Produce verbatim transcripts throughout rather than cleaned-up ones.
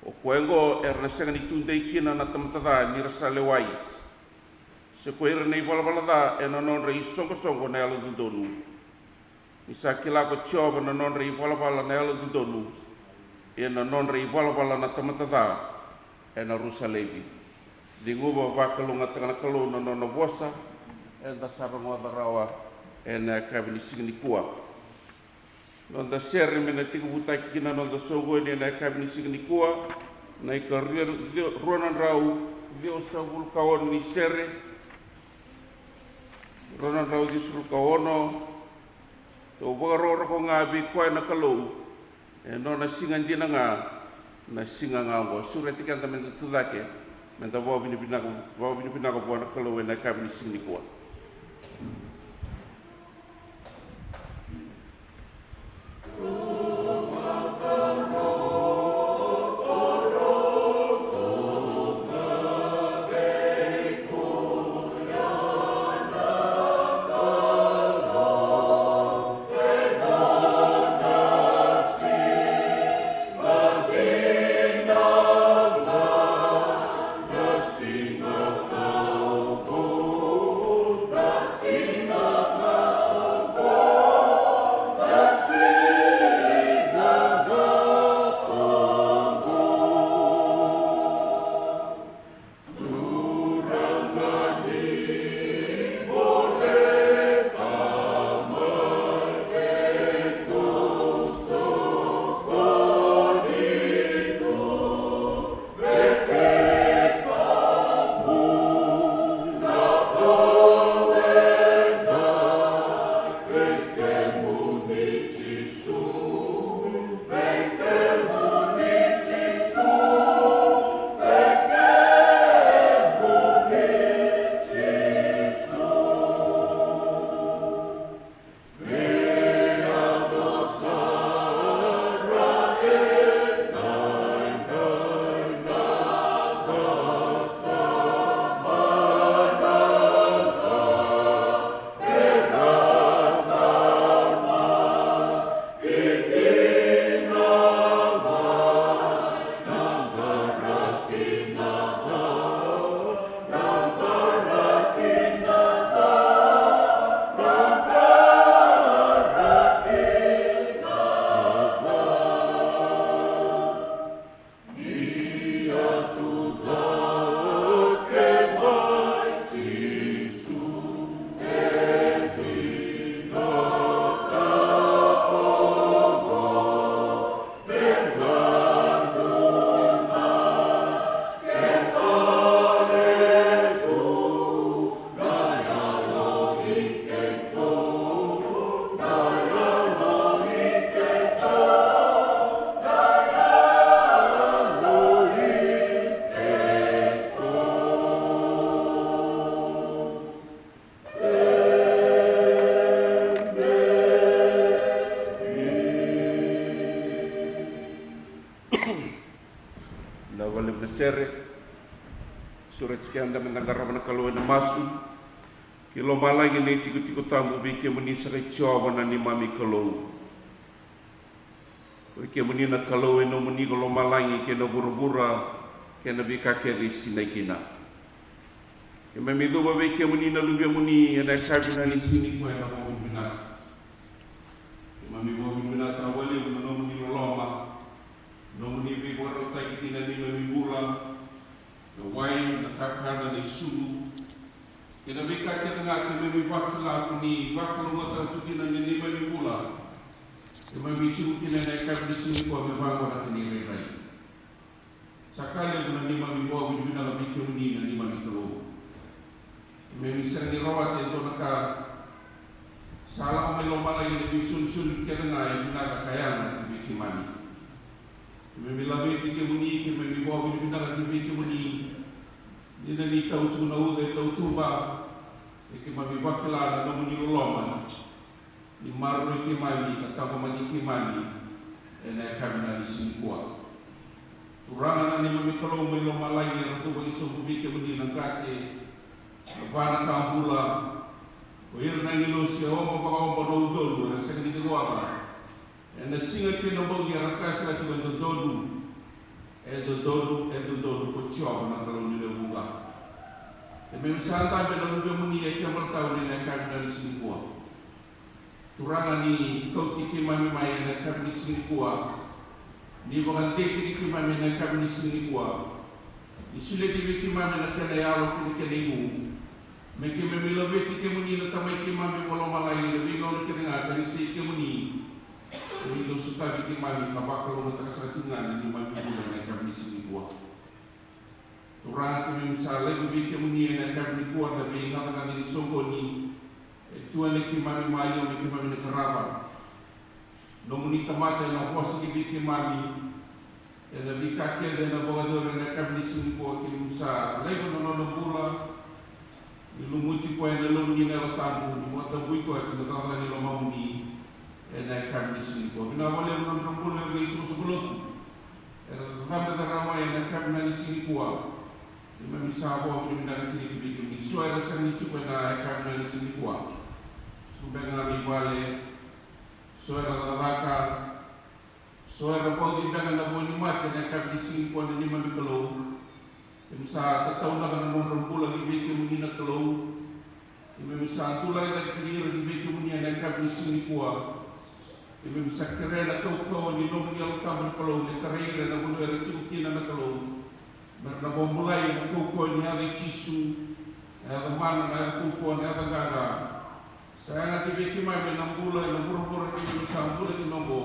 O koya oqo era na sega ni tudei kina na tamata ca ni ra sa lewai, se ko ira na ivalavala ca ena nodra isoqosoqo na yalododonu. Ni sa kila ko Jiova na nodra ivalavala na yalododonu, ia na nodra ivalavala na tamata ca ena rusa laivi. Ceguva, vakalougatataka na Kalou na nona vosa eda sa rogoca rawa ena yakavi ni siga nikua. Noda sere me na tekivutaki kina noda soqoni ena yakavi ni siga nikua, na ikarua, rua na drau ciwasagavulu ka ono ni sere. Rua na drau ciwasagavulu ka ono. Tou vakarokoroko ga vei koya na Kalou, e nona siga dina ga na siga ga oqo. Sureti keda me da tucake, me da vakavinavinaka, vakavinavinaka vua na Kalou ena yakavi ni siga nikua. Na vakalevu na sere. Sureti keda me da qarava na Kalou ena masu. Ki lomalagi na itikotiko tabu vei kemuni saka i Jiova na neimami Kalou. Oi kemuni na Kalou e nomuni ko lomalagi kei na vuravura kei na veika kece e sinai kina. Keimami cuva vei kemuni na luvemuni ena yakavi ni siga nikua ena vakavinavinaka. Keimami vakavinavinaka vakalevu na nomuni loloma, nomuni veivakarautaki kina neimami bula, na wai, na kakana, na isulu, kei na veika kece ga keimami vakila ko ni vakalougatataka tu kina na neimami bula. Keimami tiko kina ena yakavi ni siga nikua me vaqo na kena irairai. Sa ka levu na neimami vakavinavinaka vei kemuni na neimami Kalou. Keimami sega ni rawata e dua na ka. Sa lako mai lomalagi na veisolisoli kece ga e vinaka ka yaga ki vei keimami. Keimami laveti kemuni, keimami vakavinavinaka ki vei kemuni. Ni na ni tau tu na uca e tautuba, e keimami vakila na nomuni loloma ni maroroi keimami ka taqomaki keimami ena yakavi ni siga nikua. Turaga na neimami Kalou mai lomalagi, eratou vakasobu vei kemuni na qase, na va na ka bula, o ira na agilosi e oba vakaoba na udolu era sega ni ciqoma. Ena siga kei na bogi era qase tu e dodonu. E dodonu, e dodonu ko Jiova na Kalou ni lewe vuqa. Keimami sa dabe ena luvemuni e Kebala Tauni ena yakavi ni siga nikua. Turaga, ni kauti keimami mai ena yakavi ni siga nikua, ni vakadeitaki keimami ena yakavi ni siga nikua, ni solia vei keimami na kena yalo kei na kena igu, me keimami laveti kemuni na Tamai keimami vakalomalagi ena veigauna kece ga, ka ni sa i kemuni, ni dou sotavi keimami ka vakalougatataka sara tiko ga na neimami bula ena yakavi ni siga nikua. Turaga, keimami sa laiva vei kemuni ena yakavi nikua na veigacagaca ni soqoni e tu ena keimami maliwa me keimami na qarava. Nomuni tamata ena vosa ki vei keimami ena veika kece ena vakayacori ena yakavi ni siga nikua, keimami sa laiva na nona bula. Ni lumuti koya ena Yalomuni na Yalo Tabu, ni vakatabui koya ki na cakacaka ni lomamuni ena yakavi ni siga nikua. Vinaka vakalevu na nodra bula na isoqosoqo lotu era cabe sara mai ena yakavi ni siga nikua. Keimami sa vakavinavinaka kina ki vei kemuni. So era sega ni tiko ena yakavi ni siga nikua, so beka ga mai vale, so era cakacaka, so era vauci beka na vo ni mate ena yakavi ni siga nikua, na neimami Kalou. Keimami sa tataunaka na nodra bula ki vei kemuni na Kalou. Keimami sa dulai cake ira ki vei kemuni ena yakavi ni siga nikua. Keimami sa kerea na kaukauwa ni nomuni Yalo Tabu na Kalou me tarai ira ena vanua era tiko kina na Kalou, me ra na vakabulai ena kaukauwa ni yaca i Jisu, na yaca mana, na yaca kaukauwa, na yaca qaqa. Sa yaga ki vei keimami ena bula ena vuravura keimami sa bula kina oqo,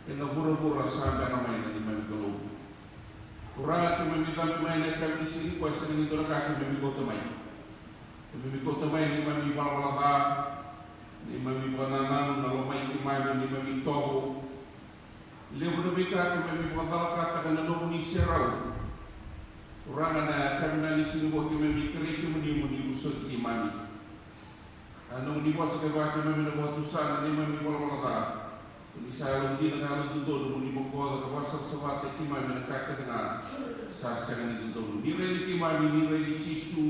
ena vuravura sa bera mai, na neimami Kalou. Turaga, keimami cabe mai ena yakavi ni siga nikua, e sega ni dua na ka keimami kauta mai. Keimami kauta mai neimami valavala ca, neimami vakanananu, na lomai keimami, neimami itovo. Levu na veika keimami vakacalakataka ena nomuni serau. Turaga, na yakavi ni siga nikua keimami kerei kemuni mo ni vosoti keimami. Na nomuni vosa kevaka keimami na vakatusa na neimami valavala ca, ko ni sa yalodina ka yalododonu mo ni bokoca ka vakasavasavataki keimami ena ka kece ga sa sega ni dodonu. Ni raici keimami, ni raici Jisu,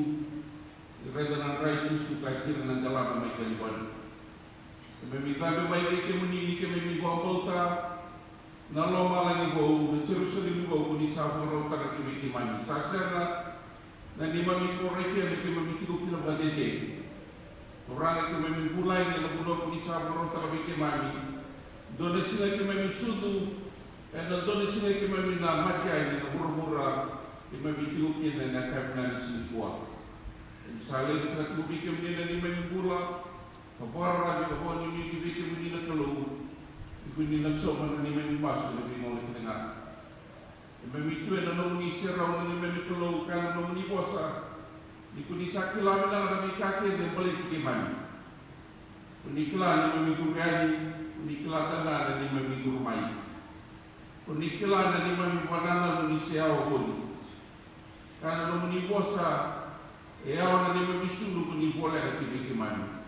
ni raica na dra i Jisu ka kira na delana mai Kalivari. Keimami cabe mai vei kemuni ni keimami vakabauta na lomalagi vou, na Jerusalemi vou ko ni sa vakarautaka ki vei keimami. Sa sega na neimami koro i ke me keimami tiko kina vakadede. Turaga, keimami bula yani ena vanua ko ni sa vakarautaka vei keimami. Dua na siga keimami sucu, ena dua na siga keimami na mate yani ena vuravura keimami tiko kina ena yakavi ni siga nikua. Keimami sa laiva sara tiko vei kemuni na neimami bula, ka vakararavi ka vakanuinui ki vei kemuni na Kalou, ni ko ni na sauma na neimami masu ena veigauna kece ga. Keimami tu ena nomuni serau na neimami Kalou, ka na nomuni vosa, ni ko ni sa kila vinaka na veika kece e baleti keimami. Ko ni kila neimami curu yani, ko ni kila tale ga na neimami curu mai. Ko ni kila na neimami vakanananu ni se yawa ko ni. Ka na nomuni vosa e yawa na neimami sulu ko ni voleka ki vei keimami.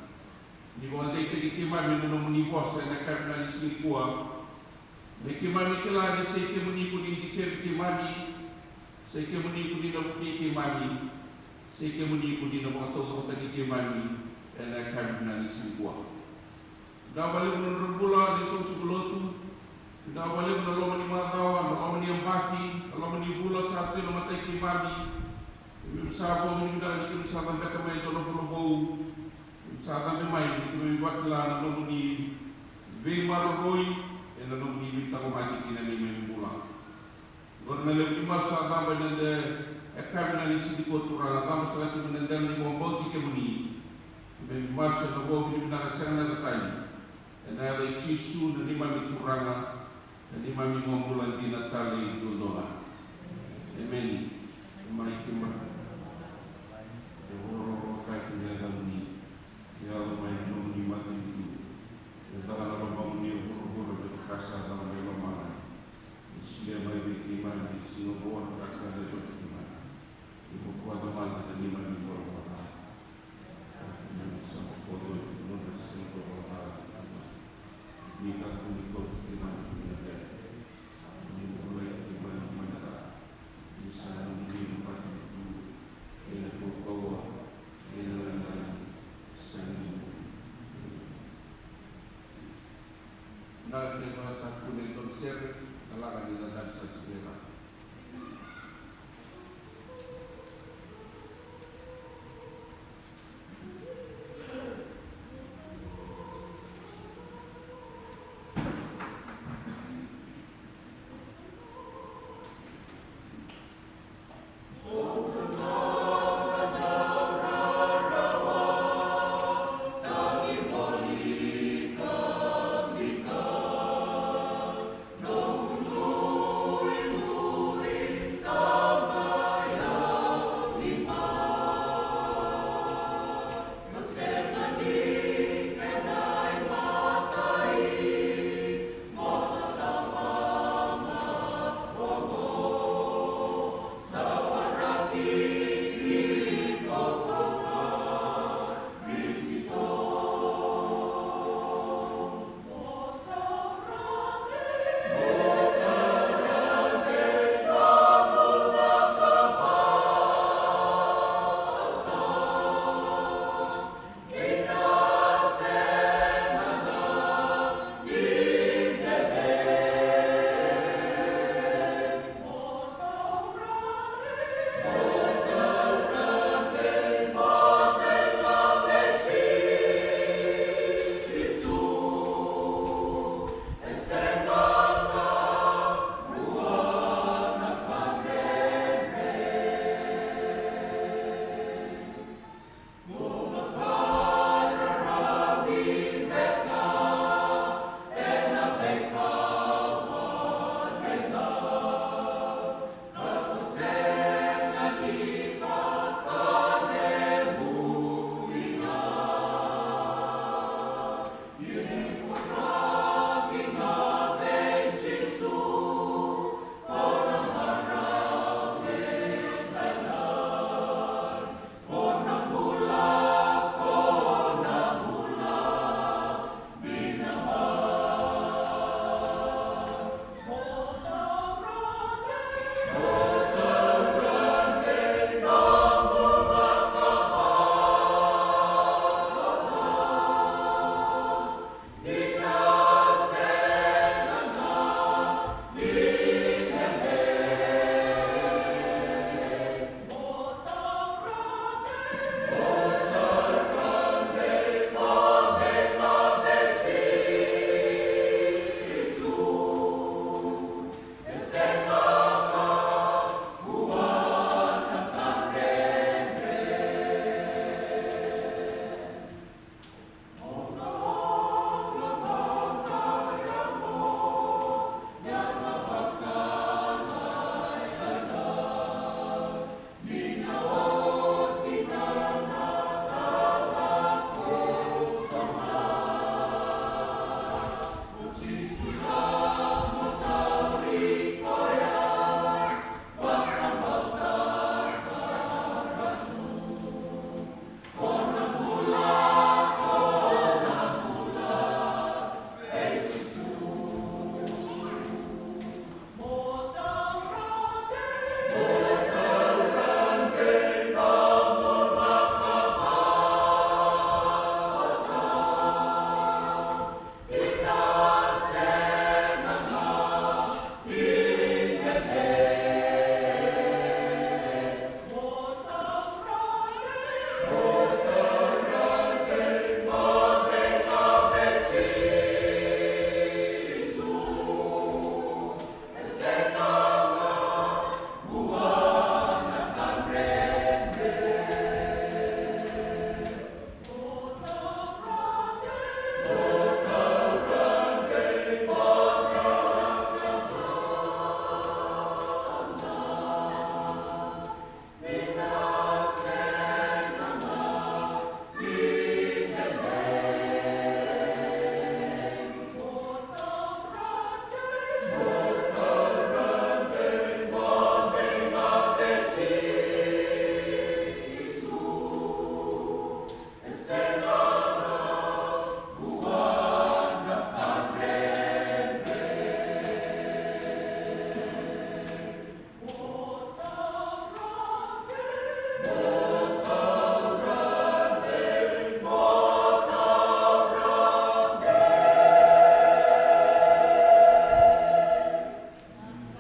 Ni vakadeitaki keimami na nomuni vosa ena yakavi ni siga nikua. Me keimami kila ni se i kemuni ko ni dikevi keimami, se i kemuni ko ni na vukei keimami, se i kemuni ko ni na vakataucokotaki keimami ena yakavi ni siga nikua. Vinaka vakalevu na nodra bula na isoqosoqo lotu. Vinaka vakalevu na loma ni macawa, na loma ni yabaki, na loma ni vula sa tu e matai keimami. Keimami sa vakavinavinaka ni keimami sa cabeta mai e dua na vula vou. Keimami sa cabe mai ni keimami vakila na nomuni veimaroroi ena nomuni veitaqomaki ki na neimami bula. Oqori na levu ni masu sa caba ena yakavi ni siga nikua, Turaga, caba sara tiko ena dela ni vakabauti kemuni. Keimami masu ena vakavinavinaka sega ni yaca tani, ena yaca i Jisu na neimami Turaga, na neimami iVakabula dina tale duadua ga. Emeni. Mai keimami, e vakarokorokotaki na yacamuni. Ni yaco mai na nomuni matanitu. Ni caka na lomamuni e vuravura me vaka sa caka mai lomalagi. Ni solia mai vei keimami ena siga oqo na ka kece e vaka keimami. Ni bokoca mada na neimami ivalavala ca. Ni sa bokoca na nodra siga ivalavala ca. Ni kakua ni kauti keimami ki na cere. Ni bulai keimami mai na ka. Ni sa nomuni na matanitu, kei na kaukauwa, kei na lagilagi, sega ni muri. Na kena sa kune dua na sere, na laga ni na dani sa tiko e lako.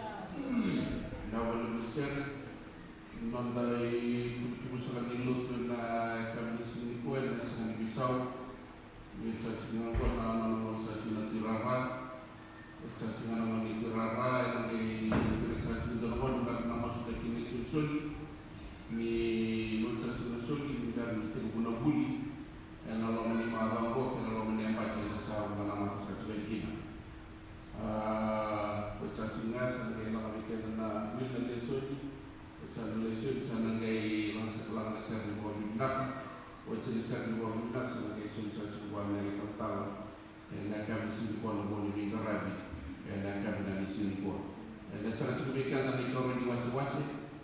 Vinaka vakalevu na sere. Noda itukutuku saka ni lotu ena yakavi ni siga nikua ena siga ni veisau. Ni sa siga oqo na nona gauna sa siga na Tui Rara. Sa siga na gauna ni Tui Rara, ena qai, ni sa siga dua na gauna na masu kina na isolisoli. Ni sa siga na soli ni qai ni tekivu na vuli ena loma ni macawa oqo kei na loma ni yabaki eda sa vakanamata sa siga kina. A, oti sa tiko ga sa na qai lako vei keda na wili na lesoni. Oti sa na lesoni sa na qai laga sa, laga na sere ni vakavinavinaka. Oti sa na sere ni vakavinavinaka sa na qai soli sa tiko vua na italatala ena yakavi ni siga nikua na vo ni veiqaravi ena yakavi ni siga nikua. Ena sere tiko vei keda na ikarua ni wasewase.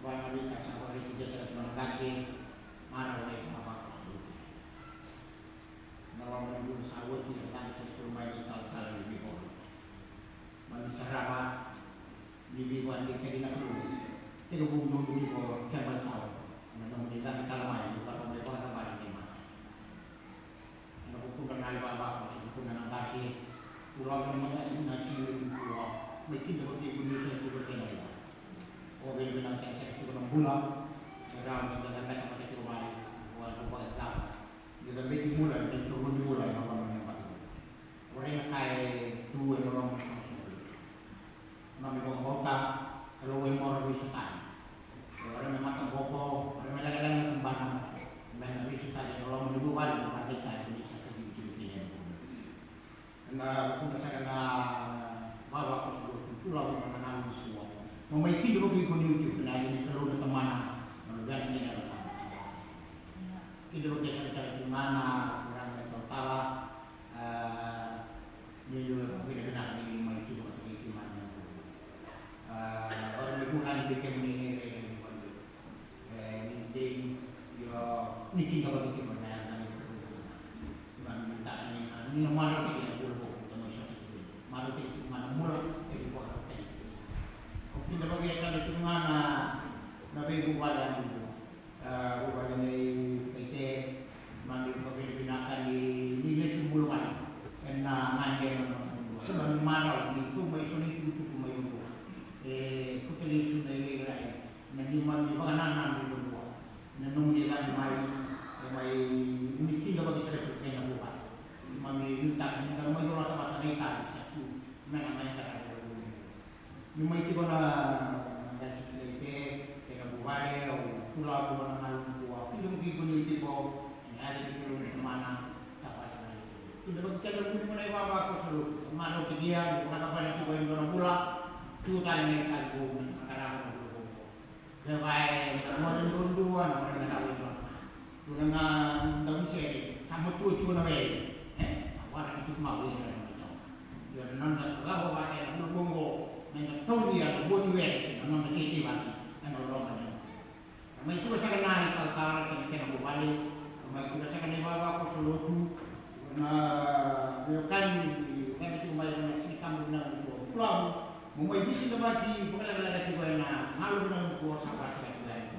Vakavinaka sa vakaraitaka sara tu na qase, marau na ivavakoso. Na loma ni vula sa oti, a caka sara tu mai na italatala ni veivalu. Mami sarava ni veivakadeitaki na Kalou. Tekivu noqu veivalu keba tau. Na nomuni cakacaka mai, ni vakarogo me vakacavara na mata. Ena vukudra na ivavakoso, vukudra na qase, tu lako na mata ni na siga nikua. Mai kidavaki iko ni sa tiko kina ya. O vei vei na kena sega tiko na bula. E rawa ni da cabeta mata tiko mai. Vua na vakacava. Ni cabeti bula, ni toro ni bula, e na loma ni baki. Ore na ka e tu e loma ni baki. Mami vakabauta, Kalou e mora vei Setani. E ore me mataboko, ore me lekaleka na tubana. Me na vei Setani e loma ni vuvale, me vakadeitaki ni sa kacivi kina kina e na vuvale. Na vukudra saka na vavakoso lotu, tu lako na galu ni sua. Mo mai kidavaki iko ni uti, na yacana ni Kalou na Tamana, na Luvena kei na Yalo Tabu. Kidavaki saka tale tu ga na turaga na italatala, a, ni liu e vakavinavinaka ni mai kidavaki iko mai na. A, ora me vunani vei kemuni ni rairai ni vanua. E, ni dei, io, ni kidavaki tiko na yaca ni Kalou. Ni vanua ni tani, ni na, ni na marau tiko na bula vou, ta mai sota tiko. Marau tiko tiko na bula, e, ni vakarautaki tiko. O kidavaki e tale tiko ga na, na veivuvale a Bubu. A, vuvale nei Kaite, mami vakavinavinaka ni, ni lesu bula mai. Ena gade na noda vanua. Sa mami marau, ni tu mai so na itukutuku mai vanua. E, kuta lesu na ilairai. Na neimami vakanananu i vanua. Na nomuni cagi mai, e mai, ni kidavaki sara tu kei na vuvale. Mami nuitaka ni da mai colata vata na itavi sa tu, me na mai qaravi na vuvale. Ni mai tiko na, na qase kilai te, kei na vuvale, au kula vua na galu nikua. Kidavaki iko ni tiko, ena yaca ni Kalou na Tamana, sa vata na itavi. Kidavaki keda vuni mo na ivavakoso lotu. Marau tiko ya, ni vakatavani tiko e dua na vula, tu tale na itavi vou, me na qarava na vula vou. Kevaka e na gone duadua, na gone me rawa e dua na ka. Dua na daunisere, sa matua tiko na were. E, sa waraki tiko mai o ira na mai toka. Io, na noda sa cava vata ena vula oqo, me na taunia na vua ni were, se na noda teitei vata ena loma ni. Na mai tua saka na italatala kei na kena vuvale, na mai tua saka na ivavakoso lotu, na veiwekani, veiwekani tiko mai na Siga Tabu vinaka nikua. Kulavu, mo mai veikidavaki vakalekaleka tiko ena galu vinaka nikua sa vakasalataki.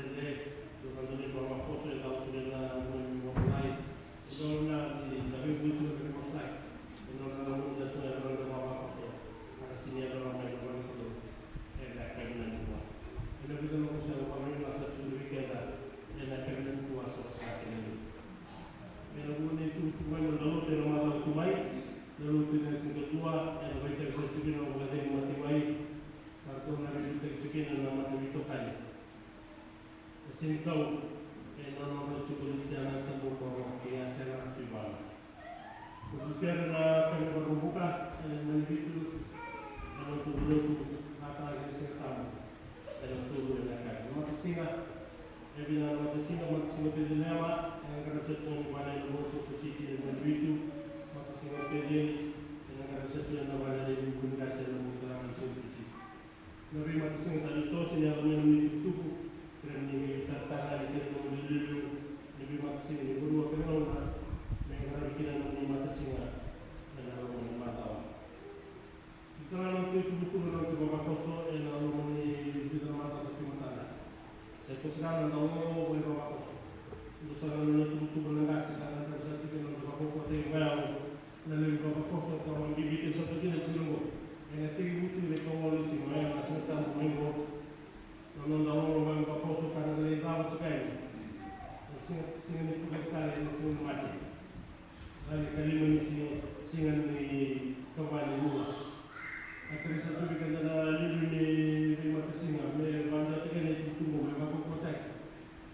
dredre, dua na dau ni vavakoso e cau tu ena vuna ni vavulai. E dua na ni na veivueti na veivosa. E dua na dau ni na tu ena vuna ni vavakoso. A ka sini e dua na mai na vuna ni koto. Ena kavina ni vua. Ena vica na vosa e vakanuinui sa tu vei keda. Ena kavina ni vua sa vasa kina ni. Ena vuna ni tukutuku mai na dau lotu ena macawa tu mai. Na lotu ena siga tua, ena vakaitavi sa tu kina na vakacegu mate mai. Ka ratou na veiveitaki tiko kina na mataveitokani. Na senikau e nonodra tiko ni Tia na Tabu Koro kei Asena Tuivana. Ko Kusere na Kane Vakavuka e na Mani Vitu, na noda lotu na Kalake ni Siga Tabu e na tolu e na kai. Na matasiga e vina na matasiga, matasiga Peceliema e na Karasatsoni vale na Mosi Kusiti e na Mani Vitu, matasiga Peceli e na Karasatsoni na vale na Ivuvu ni Kase na Mosi Kusiti. Na veimatasiga tale eso se ni yaco mai na nomuni tukutuku, kei na nomuni taratara ni kei na nomuni liuliu, na veimatasiga ni vanua kei na gauna me qaravi kina na nomuni matasiga ena loma ni macawa. Ni tara na noda itubutubu na noda vavakoso ena loma ni vica na macawa sa tu e matada. Sa i koya sara na noda lolo vei vavakoso. Dua sara na noda itubutubu na qase ka na qase sa tiko na noda vakaukauataki vakayalo. Na lewe ni vavakoso ka vakabibitaki sara tu kina tiko qo. Ena tekivu tiko na ikawalu ni siga, oya na Siga Tabu mai qo. Na noda lolo mai vavakoso ka na lai cava tiko yani. Na siga, siga ni Vakatakila, na siga ni mate. Ka na ikalima ni siga, siga ni kava ni vula. Ka kerei sa tu vei keda na liuliu ni veimatasiga me vakadewataki na itubutubu me vakaukauataki.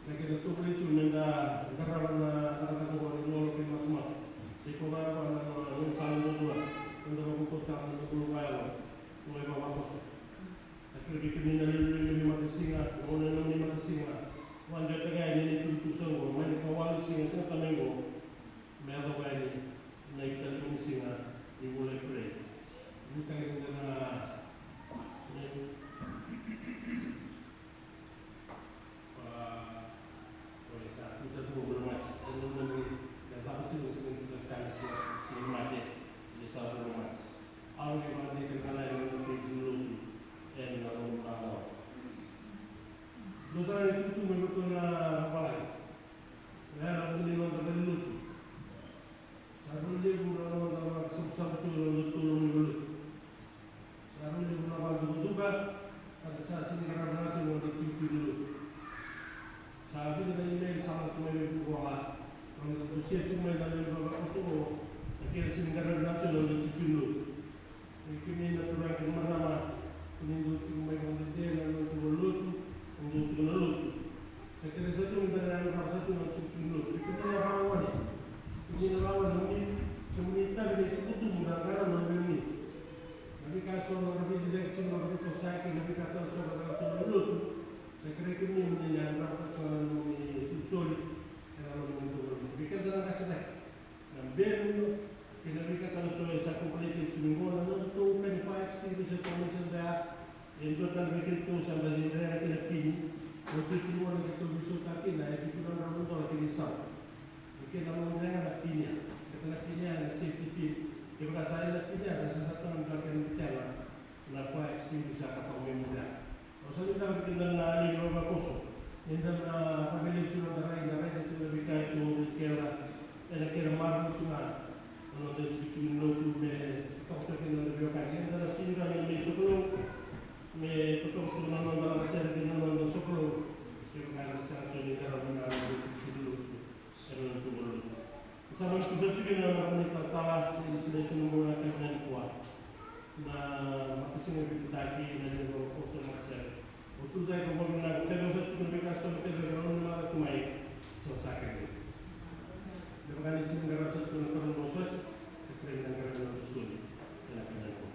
Na kena tovolei tu meda qarava na cakacaka oqo ni lolo kei masumasu. Se ko qarava na noda sala duadua, meda vakaukauataka na noda bula vakayalo, oqo e vavakoso. Na kerekere ni na liuliu ni matasiga, na gauna ni matasiga, vakadewataka yani na itubutubu sa oqo, mai na ikawalu siga, siga tamai oqo, me yacova yani na ikalima ni siga ni vula Epereli. Ni kaya na tu mai vata na valagi. Ia na vuni noda valenilotu. Sa rui levu na noda vakasavusavu tu na noda tu na valenilotu. Sa rui levu na vakadukaduka, ka da sa sini qarava na tu na noda tikotiko ni lotu. Sa vica na email sa lako tu mai vei vuku ga. Noda dusia tu mai na levu na vakasoqo, na kena sini qarava na tu na noda tikotiko ni lotu. Kei kemuni na turaga kei na marama, ko ni dou tiko mai vakadede ena noda tu na lotu, ko ni dou suka na lotu. Sa kerei sa tu ni da na yadrava sa tu na tikotiko ni lotu. Kei kemuni na vagone, kemuni na vagone, kemuni, kemuni itavi na itubutubu na qarauna vei kemuni. Na veika eso na ravici cake tiko, na ravici toso cake, na veika tale eso na caka tiko na lotu. Sa kerei kemuni mo ni na yadrava tale tiko na nomuni solisoli ena loma ni noda tu na lotu. Vei keda na qase cake. Na belu kei na veika tale eso e sa komplain tiko ni qo na nodatou kani fire extinguisher, commission dea. E dua tale vei keitou sa baci drea na kena pini. Oti tiko qo na keitou veisautaka kina e vitu na drau na dola kei na isau. Kei na mau drea na pini ya. Kei na pini ya na safety pin. Kevaka sa i na pini ya sa sa tona dua kena vitela na fire extinguisher ka tau mai mu drea. Au sa nuitaka vei keda na lewe ni vakoso, ni da na kaveileti tu na noda rai, da raica tu na veika e tu ena keda, ena keda marau tu ga na noda tikotiko ni lotu me totoka tu kina na noda veiwekani. Eda na sega ni mai sokalou, me totoka tu na noda lagasere kei na noda sokalou. Kevaka eda sega tu ni qarava na noda tikotiko ni lotu. Sa mani tuva lotu. Sa mani tuva tiko na mani talatala, ni sa na isa na bula na kena nikua. Na makasiga vitaki na lewe ni vakoso na sere. O tu dai ko bogi na ko kena sa tuku na veika so na kena na nona mata tu mai. Sa sa kena. Na vaka ni sini qara sa tuku na kena na sosi. Ka kena na qara na soni. Kena kena nikua.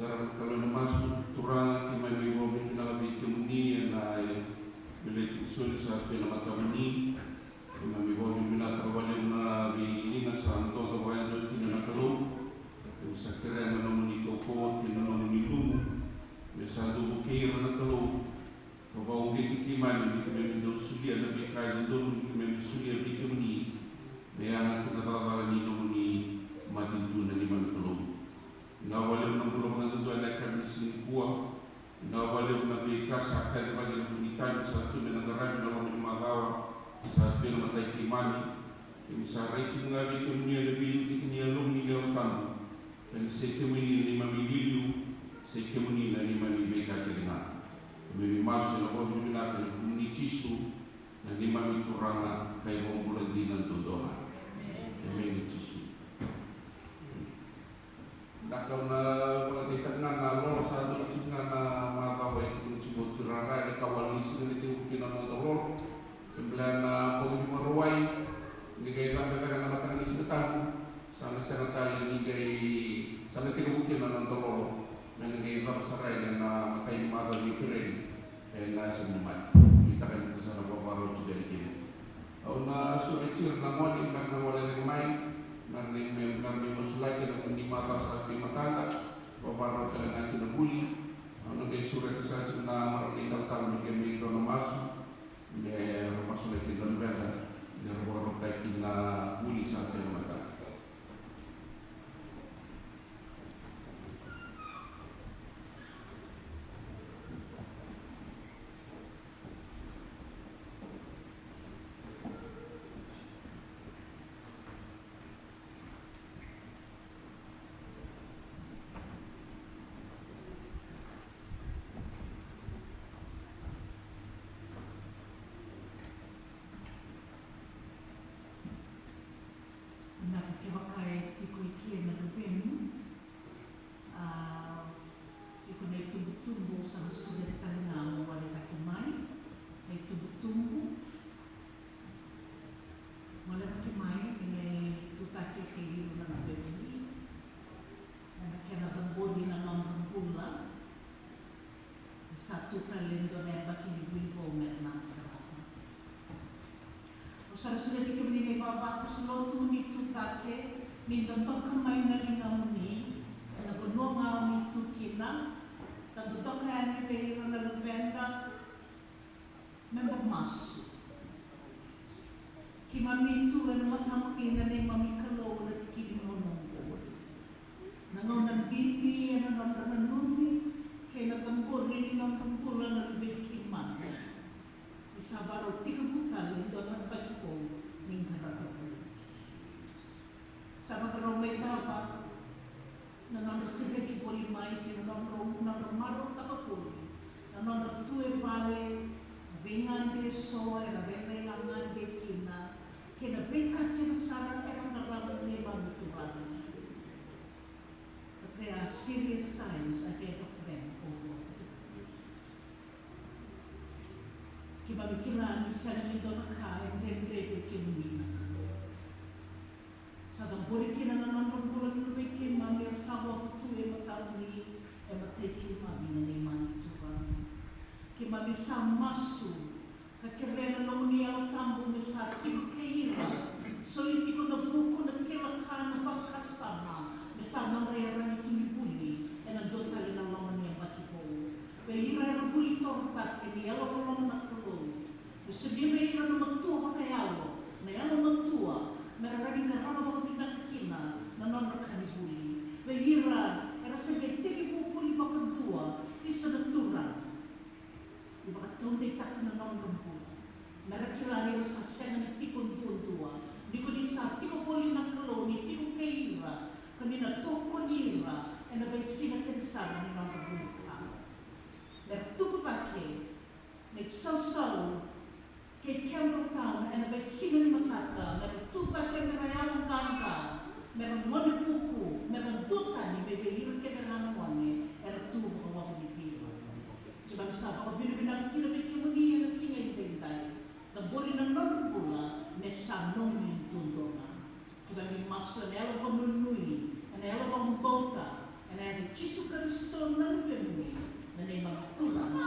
Lara na Kalou ena masu. Turaga, keimami vakavinavinaka vei kemuni ena veleti soli sa tu ena matamuni. Keimami vakavinavinaka vakalevu na veiliga sa dodo vakayadua kina na Kalou. Keimami sa kerea na nomuni kaukauwa kei na nomuni luvu me sa dau vukei ira na Kalou. Ka vakauqeti keimami ni keimami dau solia na veika e dodonu ni keimami solia vei kemuni me yaga ki na cakacaka ni nomuni matanitu na neimami Kalou. Vinaka vakalevu na bula vakadudua ena yakavi ni siga nikua. Vinaka vakalevu na veika sa kacivaki ena vuku ni tani sa tu me na qaravi ena loma ni macawa sa tu ena matai keimami. Keimami sa rai tiko ga vei kemuni ena veiliutaki ni Yalomuni na Yalo Tabu. Ka ni se kemuni na neimami iliuliu, se kemuni na neimami veika kece ga. Keimami masu ena vakavinavinaka ena vuku i Jisu, na neimami Turaga ka iVakabula dina duadua ga. Emeni Jisu. Na ka au na vakadeitaka ga na lolo sa dua tiko ga na macawa e tukuni tiko o Tui Rara ena ka walu ni siga ni tekivu kina na noda lolo. E baleta na bogi ni Vakarauwai ni qai cabe cake na mataka ni Siga Tabu. Sa na sega tale ni qai, sa na tekivu kina na noda lolo me na qai cava sara yani ena matai ni macawa ni Epereli ena Siganimate. Nuitaka ni da sa na vakavakarau tiko yani kina. Au na sureti ira na gone me ra na gole cake mai. Ni me, me, me masulaki na ni macawa sa tei mataka, vavarau tale ga ki na vuli. Au na qai sureta sara tiko na marama ni talatala me qai me dua na masu, me ra masulaki na luveda, me ra vakarautaki na vuli sa tei mataka. Vinaka, kevaka e tiko eke na luvemu, a, iko na itubutubu, sa na sureta tale ga mo gole cake mai. Na itubutubu, gole cake mai, ena itucake kei ira na luvemu. Ena kena cabori na nodra bula. Sa tu tale e dua na yabaki ni vuli vou me ra na qarava. Au sa na sureti kemuni na ivavakoso lotu ni tucake, ni dodoka mai na ligamuni ena vanua ga o ni tu kina. Ka dodoka yani vei ira na luveda. Me da masu. Keimami tu ena matamuni na neimami Kalou, na tiki ni gauna oqo. Na gauna bibi ena nodra nanumi kei na cabori ni nodra bula na luvei keimami. Ni sa varau tekivu tale e dua na yabaki vou ni qarava vuli. Sa vakarau mai cava na nodra sereki voli mai kei na nodra, nodra marautaka voli na nodra tu e vale, na veigade eso era rairai gade kina, kei na veika kece sara era qarava na neimami Turaga. But there are serious times ahead of them, O Lord. Keimami kila ni sega ni dua na ka e dredre vei kemuni na Kalou. Sa cabori kina na nodra bula na luvei keimami era sa vakatu e matamuni, e matai keimami na neimami Turaga. Keimami sa masu ka kerea na nomuni Yalo Tabu me sa tiko kei ira. Soli tiko na vuku, na kila ka, na vakasama me sa nodra iyaragi tu ni vuli ena dua tale na loma ni yabaki vou. Vei ira era vuli torocake, ni yalo loloma na Kalou. Me solia vei ira na matua vakayalo, na yalomatua, me ra rawa ni qarava vakavinaka kina na nodra ka ni vuli. Vei ira era se qai tekivu vuli vakadua, isa na Turaga, ni vakataudeitaka na nodra bula. Me ra kila ni ra sa sega ni tiko duadua, ni ko ni sa tiko voli na Kalou, ni tiko kei ira, ka ni na tokoni ira ena veisiga kece sara ni nodra bula. Me ra tubu cake na isausau kei Campbelltown ena veisiga ni mataka, me ra tu cake, me ra yaloqaqa, me ra gone vuku, me ra duatani mai vei ira kece ga na gone era tu vakawavoliti ira. Keimami sa vakavinavinaka kina vei kemuni ena siga edaidai. Cabori na nodra bula me sa nomuni duadua ga. Keimami masu ena yalo vakanuinui, ena yalo vakabauta, ena yaca i Jisu Karisito na Luvemuni, na neimami Turaga.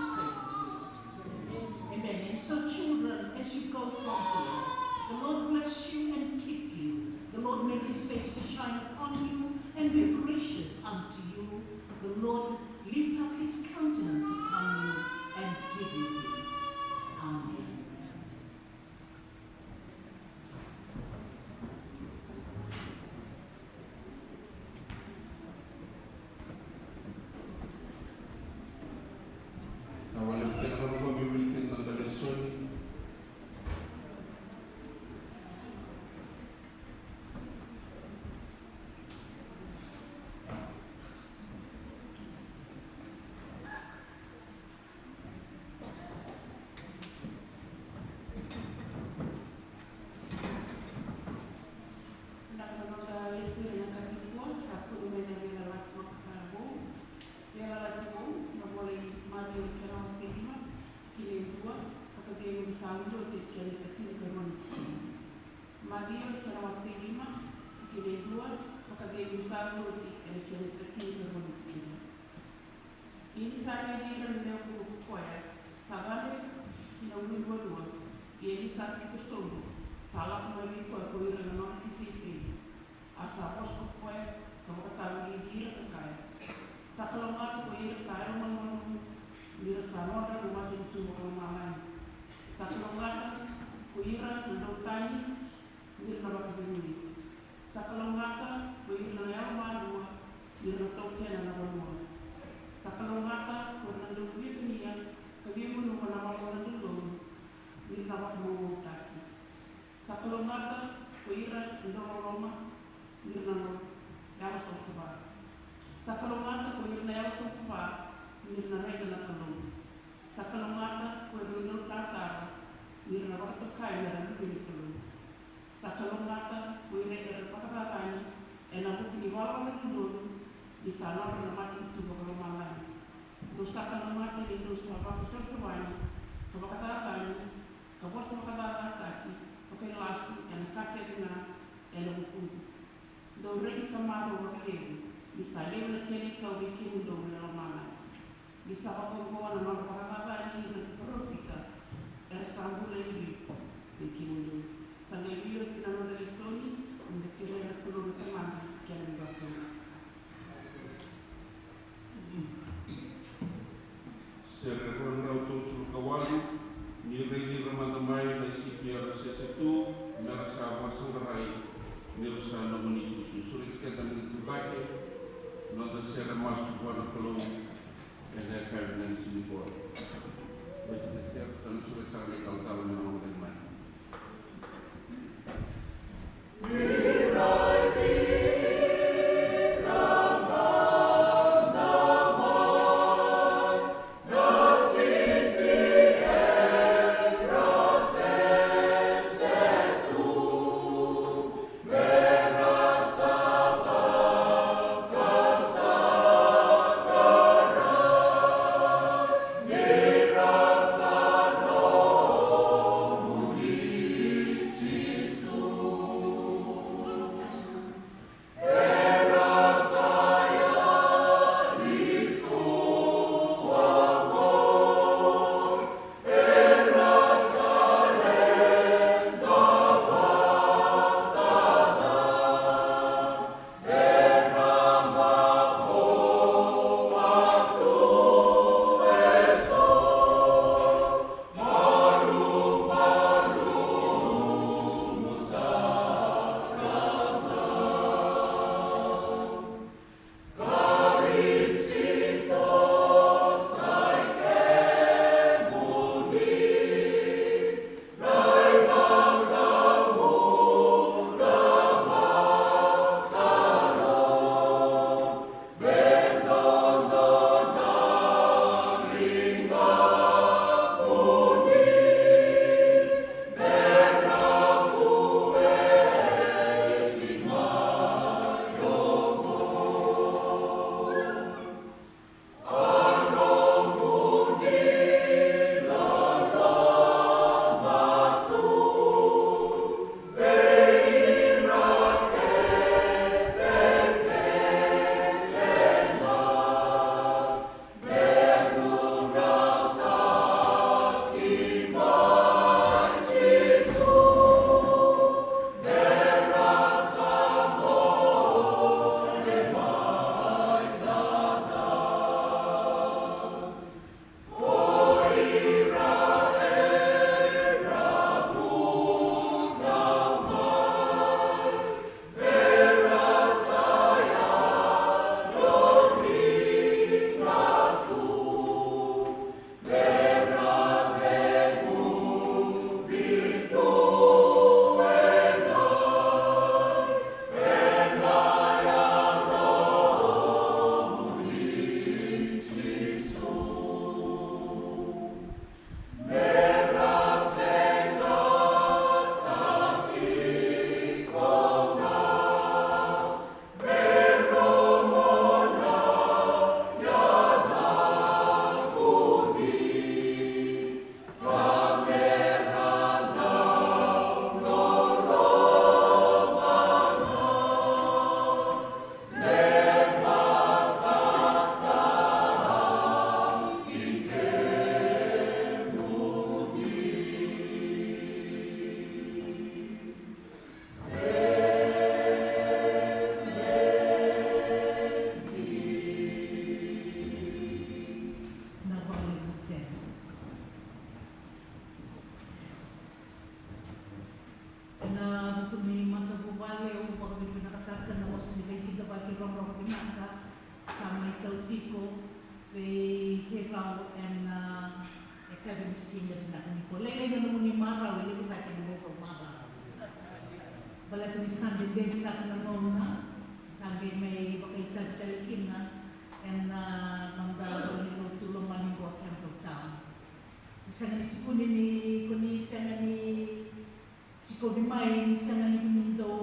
Amen. And so, children, as you go from here, the Lord bless you and keep you. The Lord make his face to shine upon you and be gracious unto you. The Lord lift up his countenance upon you and give you peace. Amen. Na wale kena na roba me wili kena na lesoni. Na noda lesoni ena yakavi nikua sa tukuna mai na Veiyalayalati Vou. Veiyalayalati Vou, na vola i Maciu, kena wase lima, tikina e dua vakatekivu sa oti ena tikina e tinikarua ni tikina. Maciu, kena wase lima, tikina e dua vakatekivu sa oti ena tikina e tinikarua ni tikina. Ia ni sa raici ira na lewe vuku ko koya, sa gade ki na ulu ni vanua, ia ni sa siko sobu, sa lako mai vei koya ko ira na nona tisaipeli. A Kalougata ko ira sa yalomalumalumu, ni ra sa nodra na matanitu vakalomalagi. Sa kalougata ko ira na dautani, ni ra na vakacegui. Sa kalougata ko ira na yalomalua, ni ra na taukena na vanua. Sa kalougata ko ira na dau via kania ka via gunuva na lagilagi dodonu, ni ra na vakamaumau. Sa kalougata ko ira na dau loloma, ni ra na yalosavasava. Sa kalougata ko ira na yalosavasava, ni ra na raica na Kalou. Sa kalougata ko ira na dau taratara, ni ra na vakatokai me ra luve ni Kalou. Sa kalougata ko ira era vakacacani ena vuku ni valavala dodonu, ni sa nodra na matanitu vakalomalagi. Dou sa kalougata ni dou sa vakasavasavani ka vakacacani ka vosa vakacacataki vakailasu ena ka kece ga ena vukuqu. Dou reki ka marau vakalevu, ni sa levu na kena isau vei kemudou mai lomalagi. Ni sa vakaoqo na nodra vakacacani ira na parofita era sa bula e liu vei kemudou. Sa qai liu kina noda lesoni, ni da kerea na Kalou na Tamada kei na Luvena. Sere rua na drau tolusagavulu ka walu. Ni raici ira mada mai na C P R S S two me ra sa vakasaqarai ni ra sa nomuni Jisu. Sureti keda me da tucake. Noda sere masu vua na Kalou ena yakavi ni siga nikua. Vei keda sere sa na sureti sara na italatala me na lako mai. Vinaka, sa mai tau tiko vei keirau ena, ah, e ka vei ni siga vinaka nikua. Lailai na nomuni marau, e levu cake na noqu marau. Baleta ni sa dede vinaka na gauna, sa qai mai vakaitavi tale kina ena, ah, noda valenilotu lomani qo Campbelltown. Ni sega ni tukuni ni ko ni sega ni sikovi mai, ni sega ni ko ni dau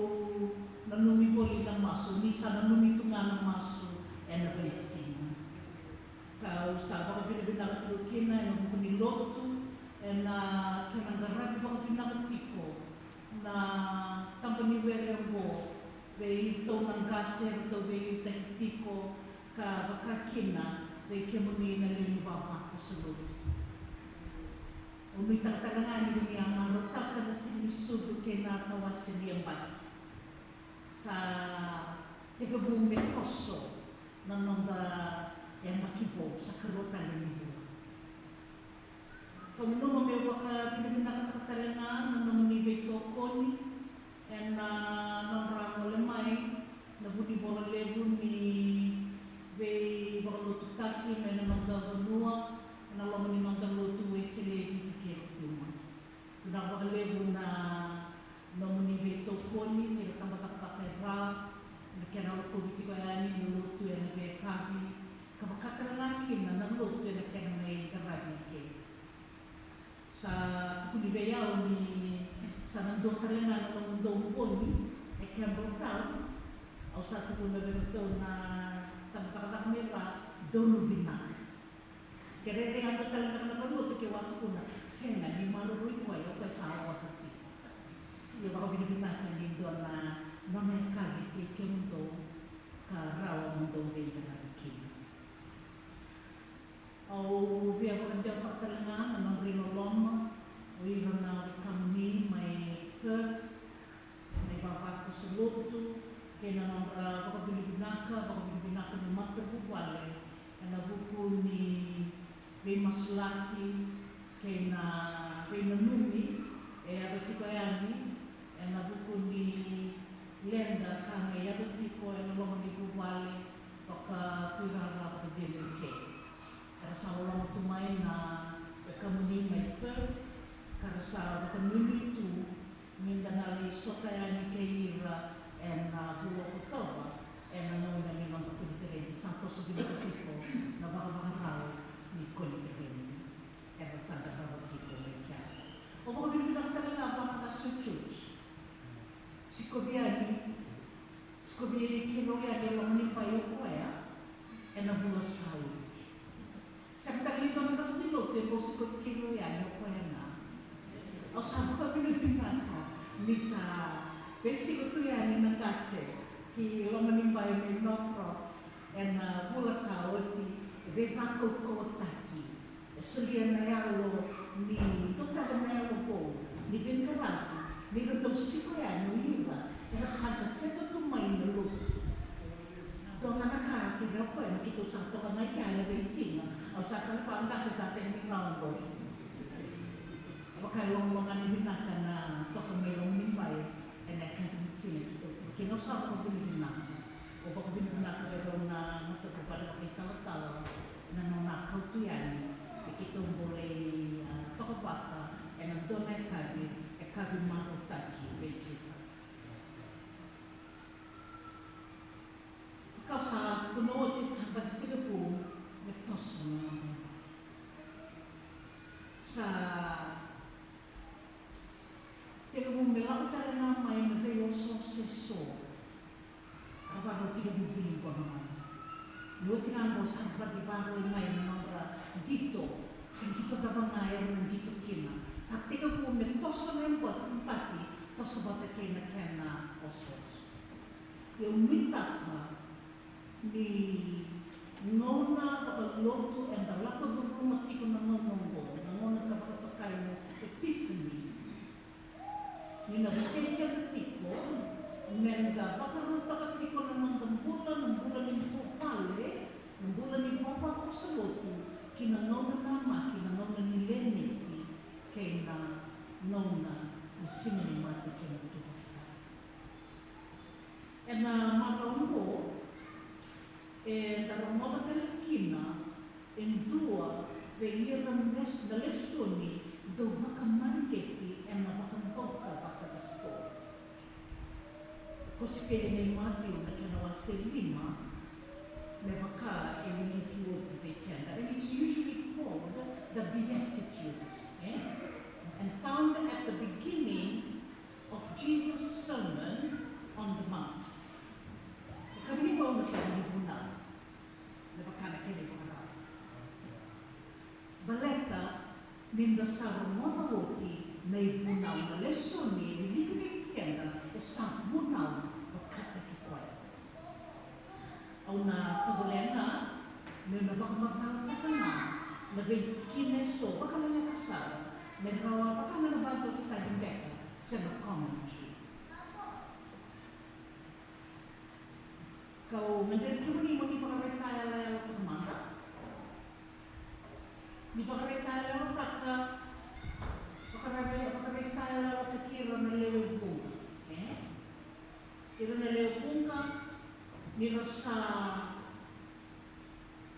nanumi voli na masu, ni sa nanumi tu ga na masu ena veisiga. Kau sa vakavinavinaka tiko kina ena vuku ni lotu ena kena qaravi vakavinaka tiko na taba ni were oqo vei iratou na qase eratou veiliutaki tiko, ka vaka kina vei kemuni na lewe ni vavakoso lotu. Au nuitaka tale ga ni ko ni a marautaka na siga ni sucu kei na tawase ni yabaki. Sa tekivu me toso na noda yabaki vou, sa karua tale ni vula. Kau nanuma meu vakavinavinakataka tale ga na nomuni veitokoni ena nodra gole mai na Vunivola Levu ni veivakalotutaki mai na noda vanua ena loma ni noda lotu Wesele e Viti kei Rotuma. Vinaka vakalevu na nomuni veitokoni ni ra tabacakacaka e Ra, na kena rokovi tiko yani na lotu ena veiyakavi, ka vaka tale ga kina na lotu ena kena mai qaravi eke. Sa tukuni vei au ni sa na dua tale ga na nomudou bogi e Campbelltown. Au sa tukuna vei iratou na tabacakacaka mai Ra, donu vinaka. Ke rairai yadua tale na vanua, ke a tukuna, sega, ni maroroi koya, o koya sa ota tiko. Ia vakavinavinaka ni dua na nona yakavi kei kemudou ka rawa mo dou veiqaravi kina. Au via vakadewataka tale ga na nodra iloloma o ira na wekamuni mai Perth, na ivavakoso lotu, kei na nodra vakavinavinaka, vakavinavinaka ni matavuvale ena vuku ni veimasulaki kei na veinanumi e yaco tiko yani ena vuku ni leqa ka mai yaco tiko ena loma ni vuvale vakakuirara vakacenei. Era sa loloma tu mai na wekamuni mai Perth, ka ra sa vakanuinui tu ni da na lai sota yani kei ira ena vula o Okotova ena gauna ni noda koniferedi. Sa toso vinaka tiko na vakavakarau ni koniferedi. Era sa qarava tiko mai kea. Au vakavinavinaka tale ga vua na Taso George. Sikovi yani, sikovi keirau yani e loma ni bai o koya ena vula sa oti. Sega tale ni dua na qase ni lotu e bau sikovi keirau yani o koya ga. Au sa vakavinavinaka ni sa veisiko tu yani na qase ki loma ni bai mai North Rocks ena vula sa oti, e veivakaukauwataki. E solia na yalo ni dua tale na yalo vou ni veiqaravi, ni ra dau siko yani o ira era sa qaseta tu mai na lotu. Dua ga na ka keirau koya, na keitou sa toka ga i kea ena veisiga, au sa kaya vaqo, sa sega ni rawa qori. Vaka e logaloga ni vinaka na toka mai loma ni bai ena yakavi ni siga, keitou, keitou sa vakavinavinaka. Au vakavinavinaka vei rau na matavuvale vakaitalatala na nona kautu yani me keitou bau lai, a, toka vata ena dua na yakavi, yakavi marautaki vei keitou. Kau sa tukuna oti, sa baci tekivu me toso na noda, sa tekivu me lako tale ga mai na veiosooso eso. A vakarau tekivu vili qo na gauna. Ni oti ga qo sa baci vakarau mai na nodra qito, se qito cava ga era na qito kina. Sa tekivu me toso na yabaki, toso vata kei na kena osooso. Au nuitaka ni gauna vakalotu eda lako curuma tiko na gauna oqo, na gauna ka vakatokai na Epiphany, ni na vukei keda tiko meda vakarautaka tiko na noda bula, na bula ni vuvale, na bula ni vavakoso lotu, ki na gauna namaki, na gauna ni leniti, kei na gauna ni siga ni mate kei na tucake tale. Ena macawa oqo, rogoca tale kina e dua vei ira na les-, na lesoni dau vakamareqeti ena vakabauta vakadasito. Kosipeli nei Maciu na kena wase lima, me vaka e wiliki oti vei keda. And it's usually called the Beatitudes, eh? And found at the beginning of Jesus' Sermon on the Mount. E ka vei au na sega ni vunau me vaka na kena ivakarau. Baleta ni da sa rogoca oti na ivunau, na lesoni e wiliki vei keda e sa vunau vakataki koya. Au na tovolea ga meu na vakamacalataka ga na veitikina eso vakaleleka sara me rawa vaka ga na Bible study beka se na commentary. Kau gadreva kemuni mo ni vakaraitayaloyalotaka mada. Ni vakaraitayaloyalotaka, vakara-, vakaraitayaloyalotaki ira na lewe vuqa, e? Ira na lewe vuqa ni ra sa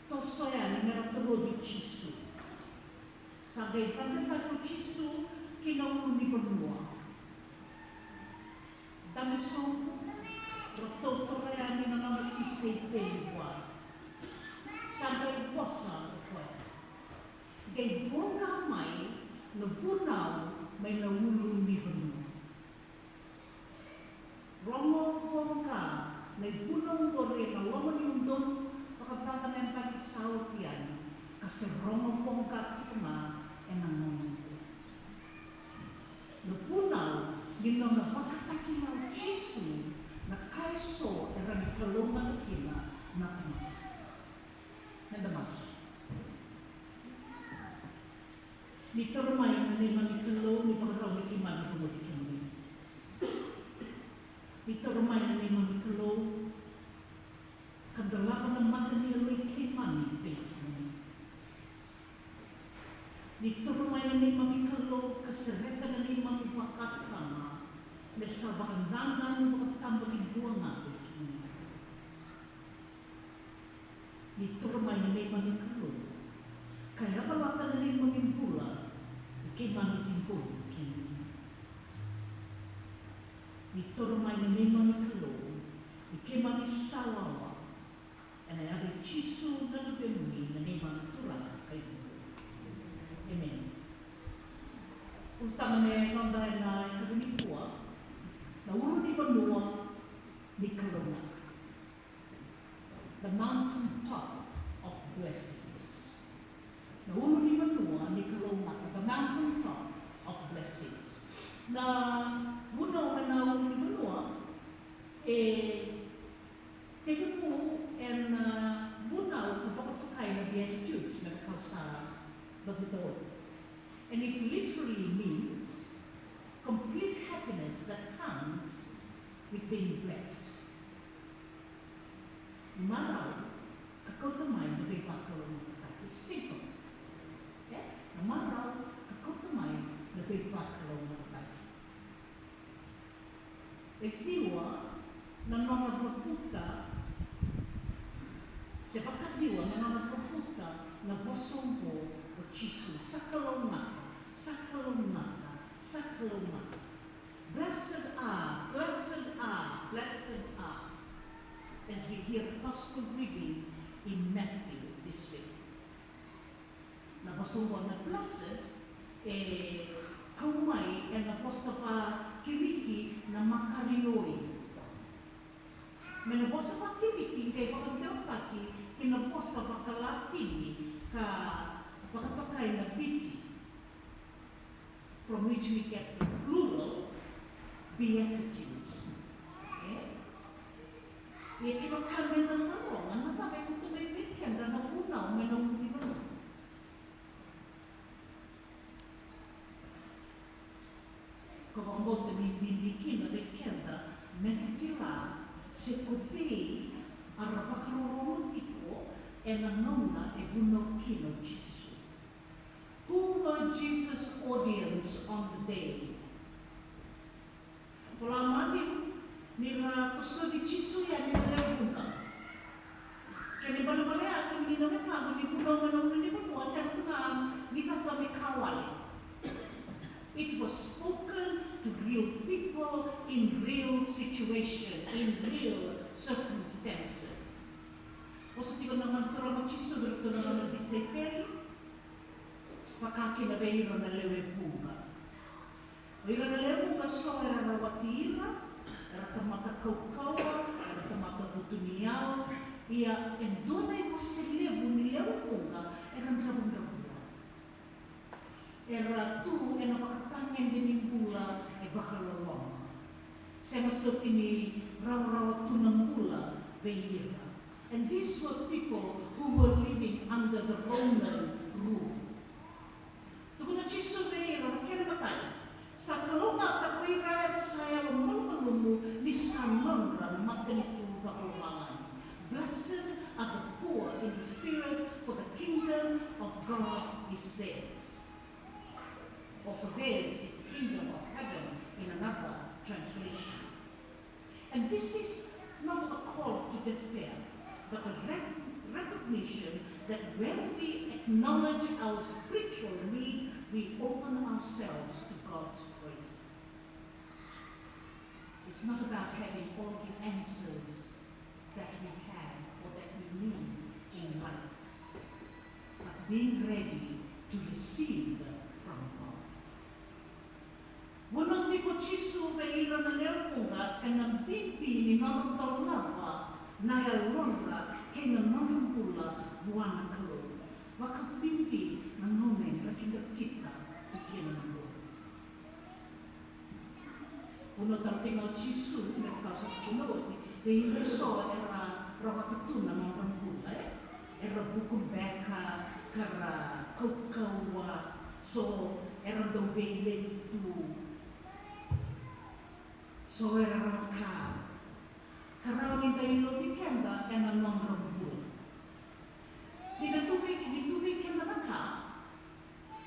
toso yani me ra torovi Jisu. Sa qai cabe tale o Jisu ki na ulunivanua. Dame sobu, ratou toro yani na nona tisaipeli vua. Sa qai vosa o koya. Qai voqa mai na vunau mai na ulunivanua. Rogo voqa na ivunau oqori ena loma ni udolu vakacaca na yabaki sa oti yani, ka se rogo voqa tiko ga ena gauna oqo. Na vunau ni nona vakataki ga o Jisu na ka eso e rawa ni kalougata kina na tamata. Meda masu. Ni toro mai na neimami Kalou, ni vakarau ni keimami rogoci kemuni. Ni toro mai na neimami Kalou, ka dolava na mata ni yaloi keimami vei kemuni. Ni toro mai na neimami Kalou, ka sereka na neimami vakatama, me sa vakadadanu vakatabakidua ga vei kemuni. Ni toro mai na neimami Kalou, ka yavalata na neimami bula, ni keimami ciqomi kemuni. Ni toro mai na neimami Kalou, ni keimami sa wawa, ena yaca i Jisu na Luvemuni na neimami Turaga ka iVakabula. Emeni. Ulutaga me noda ena yakavi nikua, na ulunivanua ni kalougata. The mountain top of blessings. Na ulunivanua ni kalougata, the mountain top of blessings. Na vunau ena ulunivanua e tekivu ena vunau ka vakatokai na Beatitudes, me vaka au sa cavuta oti. And it literally means complete happiness that comes with being blessed. Na marau ka kauta mai na veivakalougatataki. It's simple. Okay? Na marau ka kauta mai na veivakalougatataki. E ciwa na nona cavuta, se vakaciwa na nona cavuta na vosa oqo o Jisu, sa kalougata, sa kalougata, sa kalougata. Blessed are, blessed are, blessed are. As we hear the gospel reading in Matthew this week. Na vosa oqo na blessed e kau mai ena vosa vaKiriki na makarioi. Me na vosa vaKiriki qai vakadewataki ki na vosa vakaLatini ka vakatokai na pity, from which we get the plural beatitudes. E? Ia kevaka me na taroga, na cava e kauta mai vei keda na vunau mai na ulunivanua? Ko vakabauta ni bibi kina vei keda me da kila se ko cei era vakarorogo tiko ena gauna e vunau kina o Jisu. Who were Jesus' audience on the day? Vola Maciu ni ra tosovi Jisu yani na lewe vuqa. Kena ibalebale ya circumstances. Vosa tiko na Gone Turaga o Jisu vei iratou na nona tisaipeli, vaka kina vei ira na lewe vuqa. O ira na lewe vuqa, so era rawati ira, era tamata kaukauwa, era tamata vutuniyau. Ia e dua na iwase levu ni lewe vuqa era dravudravua. Era tu ena vakatagede ni bula e vakaloloma. Sega soti ni rawarawa tu na bula vei ira. And these were people who were living under the Roman rule. Tukuna o Jisu vei ira, na kena imatai, sa kalougata ko ira era sa yalomalumalumu, ni sa nodra na matanitu vakalomalagi. Blessed are the poor in the spirit, for the kingdom of God is theirs. Or for theirs is the kingdom of heaven, in another translation. And this is not a call to despair, but a rec- recognition that when we acknowledge our spiritual need, we open ourselves to God's grace. It's not about having all the answers that we have or that we need in life, but being ready to receive from God. Vunau tiko o Jisu vei ira na lewe vuqa ena bibi ni nona dolava na yalodra kei na nodra bula vua na Kalou. Vakabibi na gauna e drakidrakita tu kina na bula. Vunau tale tiko o Jisu, me vaka au sa tukuna oti, vei ira so era rawata tu na nodra bula, e? Era vuku beka, ka ra kaukauwa, so era dau veileti tu, so era raka. Ka rawa ni da ilovi keda ena nodra bula. Ni da tu vei, ni tu vei keda na ka,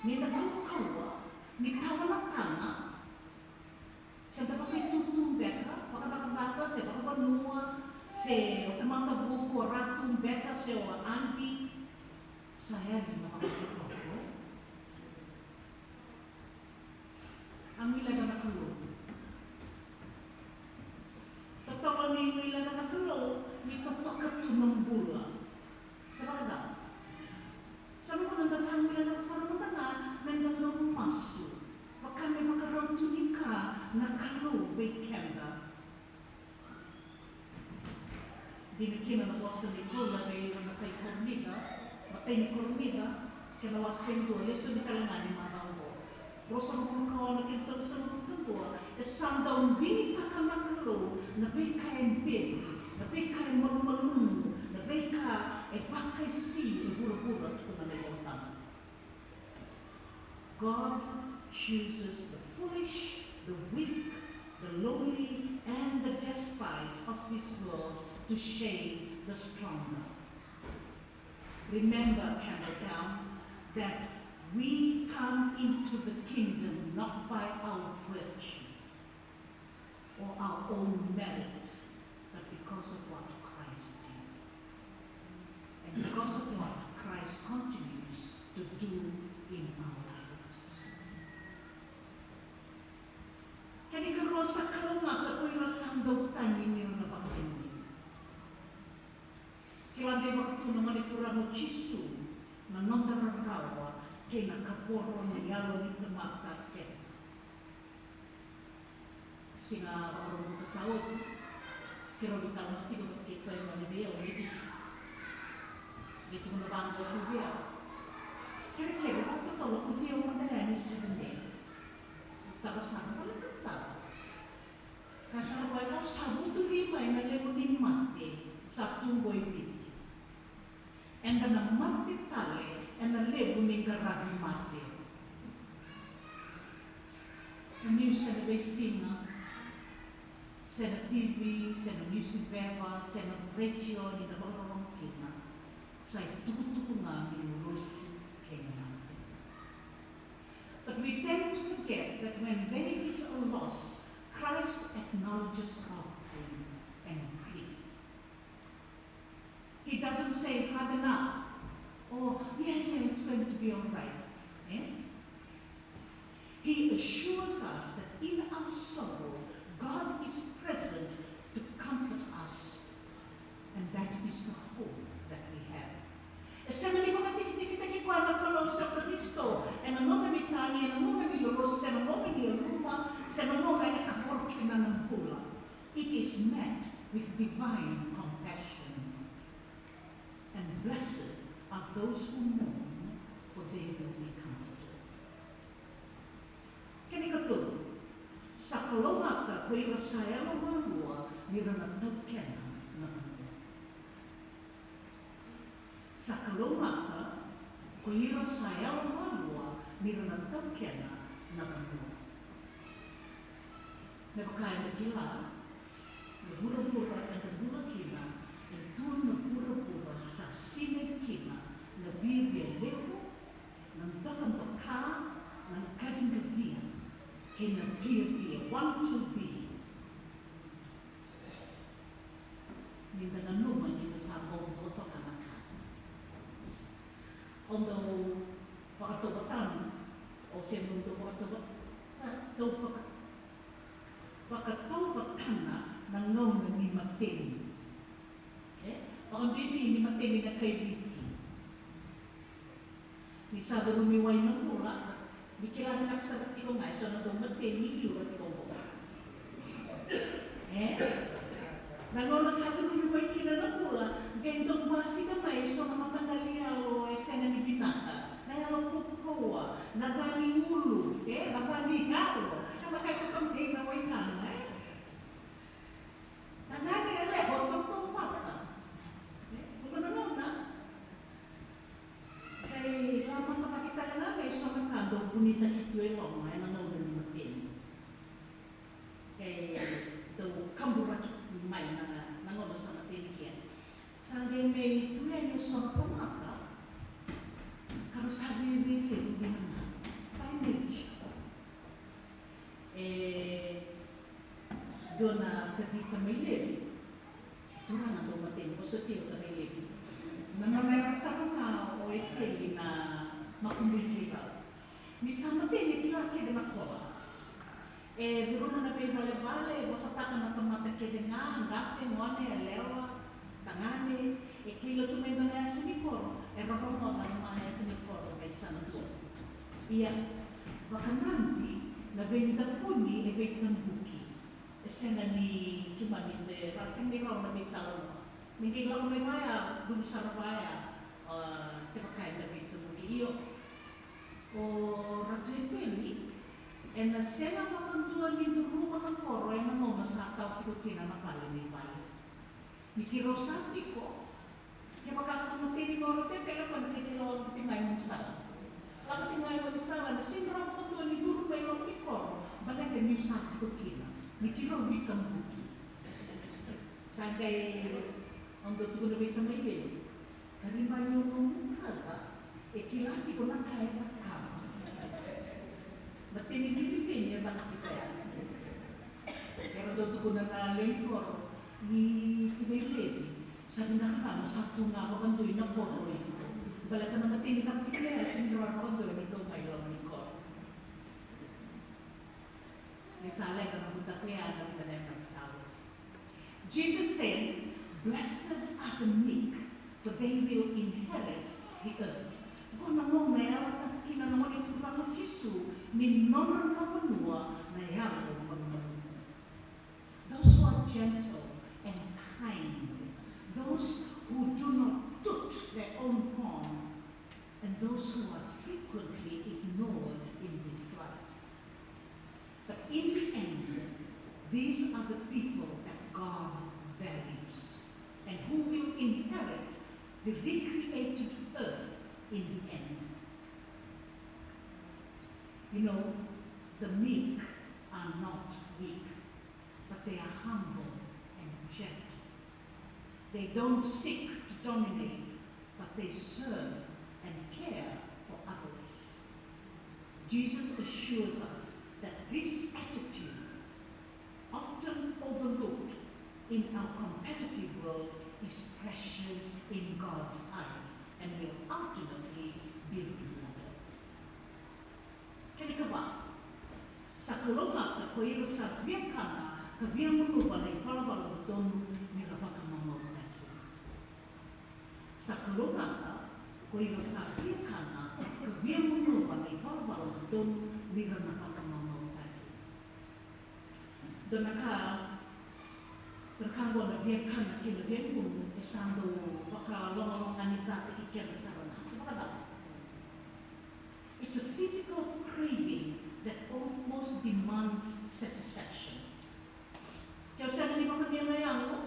ni da kaukauwa, ni tawa na taga, se da vakaitutu beka, vakacakacaka, se vakavanua, se o tamata vuku, o ratu beka, se o agi, sa yali na vakacakacaka. A guileca na Kalou. Totolo ni guileca na Kalou, ni totoka tu na bula. Sa vakacava? Sa na vuna da sa guileca sara mada ga, me da dau masu. Vaka me vakarau tu ni ka na Kalou vei keda. Dina kina na vosa ni Paula vei ira na kai Korinica, matai ni Korinica, kena wase e dua, lesoni tale ga ni macawa oqo. Ruasagavulu ka ono kei na tolusagavulu ka dua, e sa dau digitaka na Kalou na veika e beci, na veika e malumalumu, na veika e vakaisi e vuravura, tukuna na iVolatabu. God chooses the foolish, the weak, the lowly, and the despised of this world to shame the stronger. Remember, Campbelltown, that we come into the kingdom not by our virtue or our own merit, but because of what Christ did. And because of what Christ continues to do in our lives. Kena ikarua, sa kalougata ko ira sa dau tagi ni nodra vakatagi. Kila de vaka tu na Gone Turaga o Jisu na noda rarawa kei na kavoro ni yalo ni tamata kece. Siga Vakaraubuka sa oti, keirau veitalanoa tiko vata kei koya e gone vei au, Viti. Vei tukuna vaqo tu vei au, kerekere vakatotolo, o cei o gone yani, Seventh Day? Taro sara, baleta na cava? Ka sa raica, au sa vuturi mai na levu ni mate sa tu qo i Viti. Eda na mate tale ena levu ni qaravi mate. Na news ena veisiga, se na T V, se na newspaper, se na retio, ni da vakarorogo kina, sa itukutuku ga ni urosi kei na mate. But we tend to forget that when there is a loss, Christ acknowledges our pain and grief. He doesn't say, "Harden up," or, "Yeah, yeah, it's going to be all right." Eh? He assures us that in our sorrow, God is present to comfort us Sega ni vakatikitikitaki koya na Kalou o Jisu Karisito ena gauna ni tagi, ena gauna ni lolosi, ena gauna ni yaluma, se na gauna e kavoro kina na bula. It is met with divine compassion. And blessed are those who mourn, for they will be comforted. Kena ikatolu, sa kalougata ko ira sa yalomalua ni ra na taukena na vanua. Sa kalougata ko ira sa yalomalua ni ra na taukena na vanua. Me vaka eda kila, na vuravura eda bula kina e dua na vuravura sa sinai kina na viavia levu, na dokadoka, na qaciqacia, kei na viavia, want to be. Ni da nanuma ni da sa bau dua toka na ka. O dau vakatauvatana, o se dau vakatauva-, dau vaka-, vakatauvatana na gauna ni mateni. E? Vakabibi ni mateni na kai Viti. Ni sa curumi wai na bula, ni kila vinaka sara tiko ga e so na dau mateni i liu tiko qo. E? Na gauna sa curumi wai kina na bula, qai dau basika mai e so na mataqali yalo e sega ni vinaka, na yalo kaukauwa, na ca ni ulu, e? Na ca ni yalo, na maka e toka mai na wai gaga, e? Tagane e lewa tautauvata. E? Vuqa na gauna. Kai la matavaki tale ga qai so na ka dau vunitaki tu e loma ena gauna ni mateni. Kai dau kaburaki mai na, na gauna sa mateni kina. Sa qai mai tu yani e so na tamata ka ra sa veiveilevutaki na ka. Taimeiti. E dua na tavita mai Levi. Turaga dau mateni, vosoti au, tavita mai Levi. Na nona yacana o Eteli na makubui kei Rau. Ni sa mateni e kila kece na koro. E curuma na veivalevale, e vosataka na tamata kece ga, qase, gone, yalewa, tagane, e kila tu mai na yasa ni koro, era rogoca na yasa ni koro mai sa na dua. Ia, vakananumi na veidapuni e veitabuki. E sega ni keimami me vakasega ni rawa na veitalanoa. Ni qai lako mai vaya, duru sara vaya, a, kevaka ena veitabuki. Io, o Ratu Eteli, ena sega vakadua ni curuma na koro ena gauna sa tau tiko kina na vale ni vale. Ni keirau sa tiko, kevaka sa mateni koro, Eteli, o koya na kei keirau lako tiko ga e gaunisala. Lako tiko ga e gaunisala, na sega ni rawa vakadua ni curu mai loma ni koro, baleta niu sa tiko kina. Ni keirau veitabuki. Sa qai, au dau tukuna vei tamai Levi. Kariba ni o nomu brother e kila tiko na ka e cakava. Mateni Filipini e caka tiko ya. Era dau tukuna na lewe ni koro, i tamai Levi, sa vinaka ga mo sa tu ga vakadua ina koro iko. Baleta na mateni caka tiko ya, e sega ni rawa vakadua ni kau mai loma ni koro. Ni sa leqa na butako ya na vica na yabaki sa oti. Jesus said, "Blessed are the meek, for they will inherit the earth." Qo na gauna e yalataka kina na Gone Turaga o Jisu ni nodra na vanua na yalo malumalumu. Those who are gentle and kind, those who do not toot their own horn, and those who are frequently ignored in this life. But in the end, these are the people that God values and who will inherit the recreated earth in the end. You know, the meek are not weak, but they are humble and gentle. They don't seek to dominate, but they serve and care for others. Jesus assures us that this attitude, often overlooked in our competitive world, is precious in God's eyes and will ultimately be rewarded. Kena ikava, sa kalougata ko ira sa viakana ka via gunuva na ivalavala dodonu me ra vakamamautaki. Sa kalougata ko O ira sa viakana ka via gunuva na ivalavala dodonu ni ra na vakamamautaki. Dua na ka, na ka oqo na viakana kei na viagunu e sa dau vakalogaloganitaki keda sara ga, sa vakacava? It's a physical craving that almost demands satisfaction. Ke o sega ni vakania na yago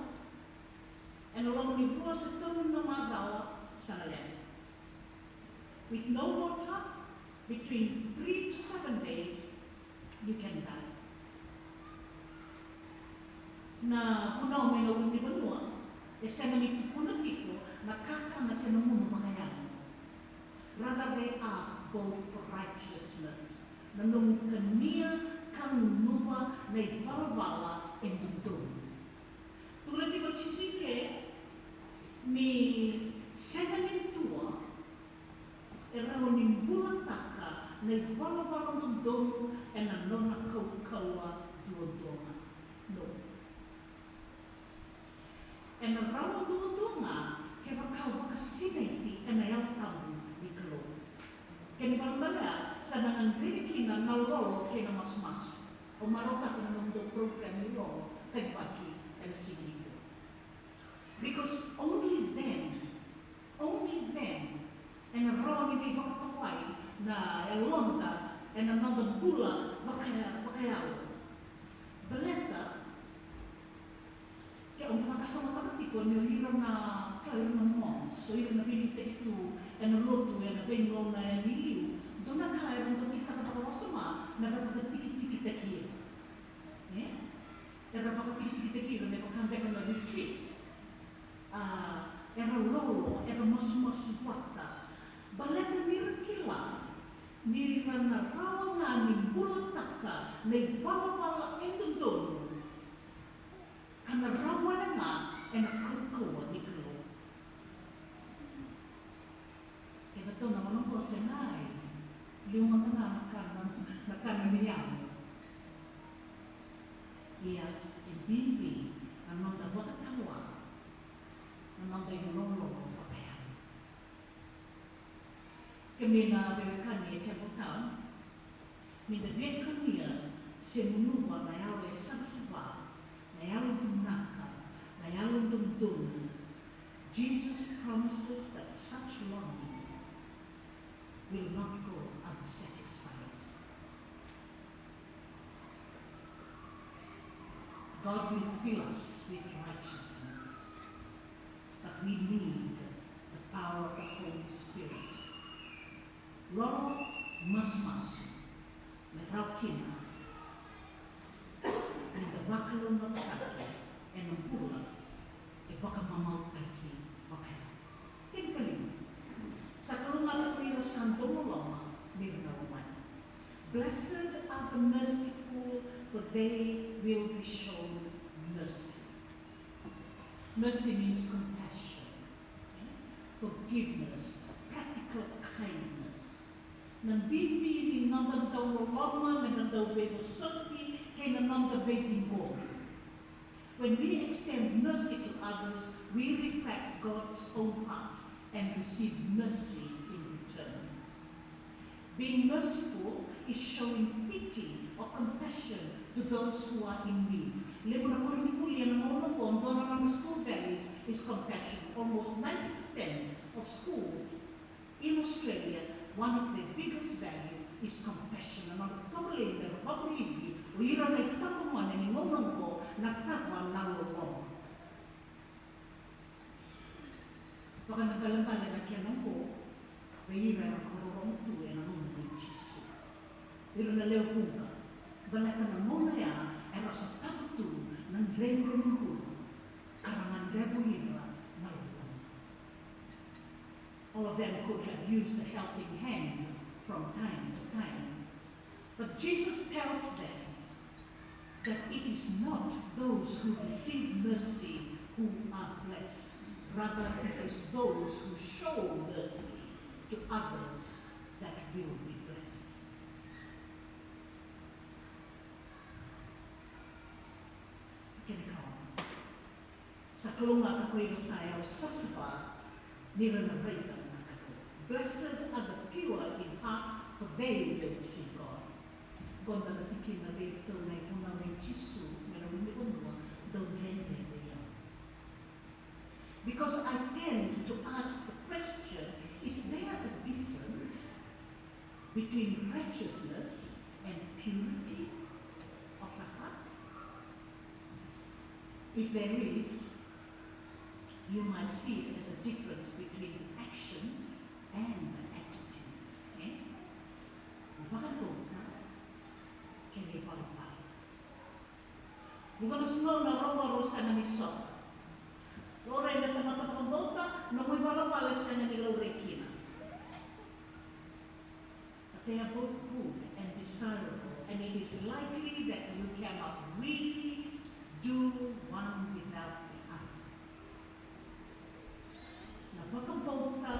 ena loma ni rua se tolu na macawa, sa na leqa. With no water, between three to seven days, you can die. Na vunau mai na ulunivanua e sega ni tukuna tiko na kakana se na gunu vakayago. Rather, they ask both for righteousness, na nomu kania ka gunuva na ivalavala e dodonu. Tukuna tiko o Jisu i ke ni sega ni dua e rawa ni bulataka na ivalavala dodonu ena nona kaukauwa duadua ga. No. Ena rawa duadua ga kevaka o vakasinaiti ena Yalo Tabu ni Kalou. Kena ibalebale sa na gadrevi kina na lolo kei na masumasu. O marautaka na nomudou program ni lolo ka cibaki ena siga nikua. Because only then, only then, ena rawa ni veivakatokai na yaloda ena noda bula vakaya-, vakayalo. Baleta ke o na vakasamataka tiko ni o ira na, ka ira na monks, o ira na veiliutaki tu ena lotu ena veigauna e liu, dua na ka era dau kitaka vakawasoma na ra vakatikitikitaki ira. E? Era vakatikitikitaki ira me vaka beka na retreat. A, era lolo, era masumasu vata. Baleta ni ra kila ni ra na rawa ga ni bulataka na ivalavala e dodonu, ka na rawa wale ga ena kaukauwa ni Kalou. Keda tou na gauna qo se na, e liu mada ga na kana, na kana ni yago. Ia e bibi na noda vakatawa, na noda ilololo vakayalo. Kemuni na veiwekani e Campbelltown, ni da via kania se gunuva na yalo e savasava, na yalo vinaka, na yalo dodonu. Jesus promises that such longing will not go unsatisfied. God will fill us with righteousness, but we need the power of the Holy Spirit. Lolo masumasu me rawa kina ni da vakalougatataki ena bula e vakamamautaki vakayalo. Kena ikalima, sa kalougata ko ira sa dau loloma ni ra na lomani. Blessed are the merciful, for they will be shown mercy. Mercy means compassion, eh? Forgiveness, practical kindness. Na bibi ni noda dau loloma, na noda dau veivosoti, kei na noda veiciqomi. When we extend mercy to others, we reflect God's own heart and receive mercy in return. Being merciful is showing pity or compassion to those who are in need. Levu na koronivuli ena gauna oqo, dua na nona school values is compassion. Almost ninety percent of schools in Australia, one of their biggest value is compassion. Na nodra tovolei mera vakavulici o ira na itabagone ni gauna oqo na cava? Na loloma. Vakaibalebale na kena oqo vei ira era vakarorogo tu ena gauna nei Jisu. Ira na lewe vuqa, baleta na gauna ya era sotava tu na dredre ni bula, ka ra gadreva o ira na loloma. All of them could have used a helping hand from time to time. But Jesus tells them that it is not those who receive mercy who are blessed. Rather, it is those who show mercy to others that will be blessed. Kena ikaono. Sa kalougata ko ira sa yalo savasava, ni ra na raica na Kalou. Blessed are the pure in heart, for they will see God. Qo na tikina vei ratou na ivunau nei Jisu mai na ulunivanua, dou dredre vei au. Because I tend to ask the question, is there a difference between righteousness and purity of the heart? If there is, you might see it as a difference between the actions and the attitudes. Eh? Na vakabauta kei na ivalavala. Vuqa na sinoa na rogo rau sega ni sota. Laurai na tamata vakabauta, na nomu ivalavala e sega ni laurai kina. But they are both good and desirable, and it is likely that you cannot really do one without the other. Na vakabauta,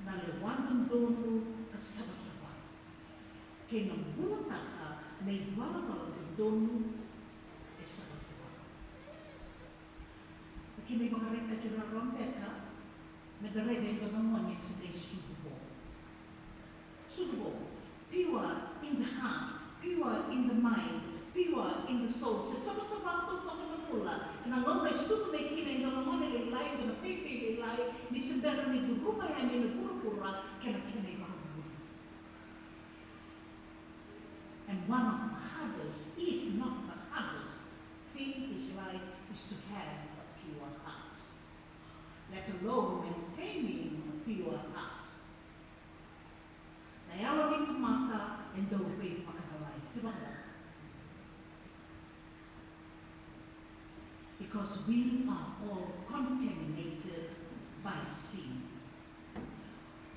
na lewa dodonu ka savasava, kei na bulataka na ivalavala dodonu e savasava. Kena ivakaraitaki raraba beka, me da raica e dua na gone e se qai sucu vou. Sucu vou, pure in the heart, pure in the mind, pure in the soul. Se savasava taucoko na bula, ena gauna e sucu mai kina e dua na gone lailai, e dua na baby lailai, ni se bera ni curuma yani ena vuravura, kena, kena ivakavuvuli. And one of the hardest, if not the hardest, thing is life is to have a pure heart, let alone maintaining a pure heart. Na yalo ni tamata e dau veivakacalai, se vaka? Because we are all contaminated by sin.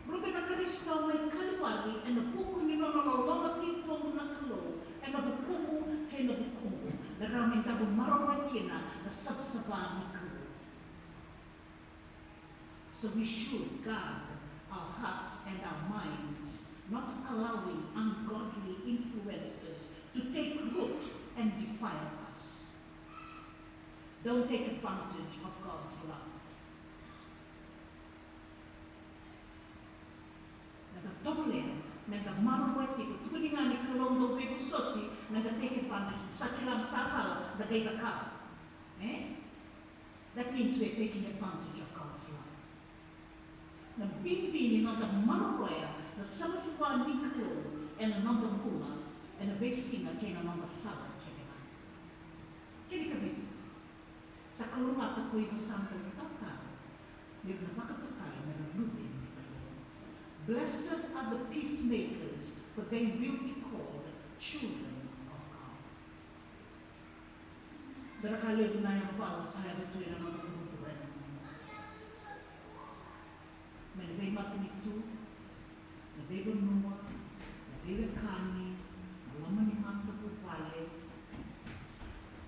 Rube na Karisito mai Kalivari ena vuku ni nona loloma titobu na Kalou ena vukumu kei na vukuqu, me rawa ni dau maroroi kina na savasava ni Kalou. So we should guard our hearts and our minds, not allowing ungodly influences to take root and defile us. Don't take advantage of God's love. Na da tovolea me da maroroya tiko, tukuni ga ni Kalou dau veivosoti, me da take advantage, sa kila ni sa cala, da qai cakava. Eh? That means we're taking advantage of God's love. Na bibi ni noda maroroya na savasava ni Kalou ena noda bula, ena veisiga kei na noda sala kece ga. Kena ikavitu, sa kalougata ko ira sa dau tatalo, ni ra na vakatokai me ra luve ni Kalou. Blessed are the peacemakers, for they will be called children of God. Dua na ka levu na yavavala sa yaco tu ena noda vuravura ena gauna. Mai na veimatanitu, na veivanua, na veiwekani, na loma ni matavuvale.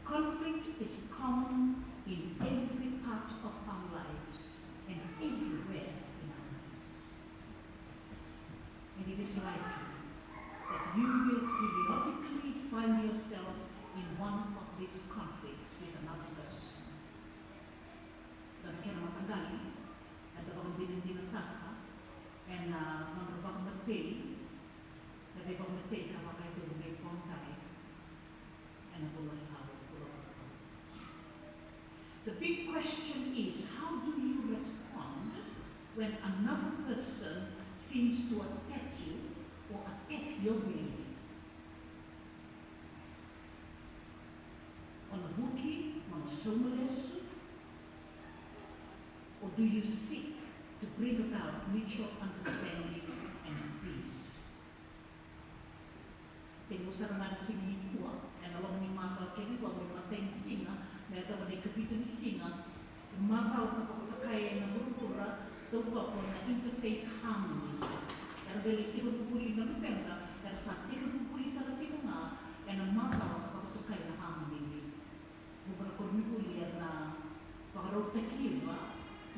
Conflict is common in every part of our lives and everywhere in our lives. And it is likely that you will periodically find yourself in one of these conflicts with another person. Na kena mataqali, eda vakadinadinataka ena nodra vakamatei na veivakamatei ka vakayacori mai Paradise ena vula sa oti, vula sa oti. The big question is, how do you respond when another person seems to attack you or attack your belief? O na vuki, o na sauma lesu, or do you seek to bring about mutual understanding and peace? Tekivu sara ga na siga nikua, ena loma ni macawa kece qo, mai matai ni siga me yacova na ikavitu ni siga, macawa ka vakatokai ena vuravura taucoko na interfaith harmony. Era qai lai tekivu vuli na luveda, era sa tekivu vuli sara tiko ga ena macawa ka vakatokai na harmony. Vuqa na koronivuli era na vakarautaki ira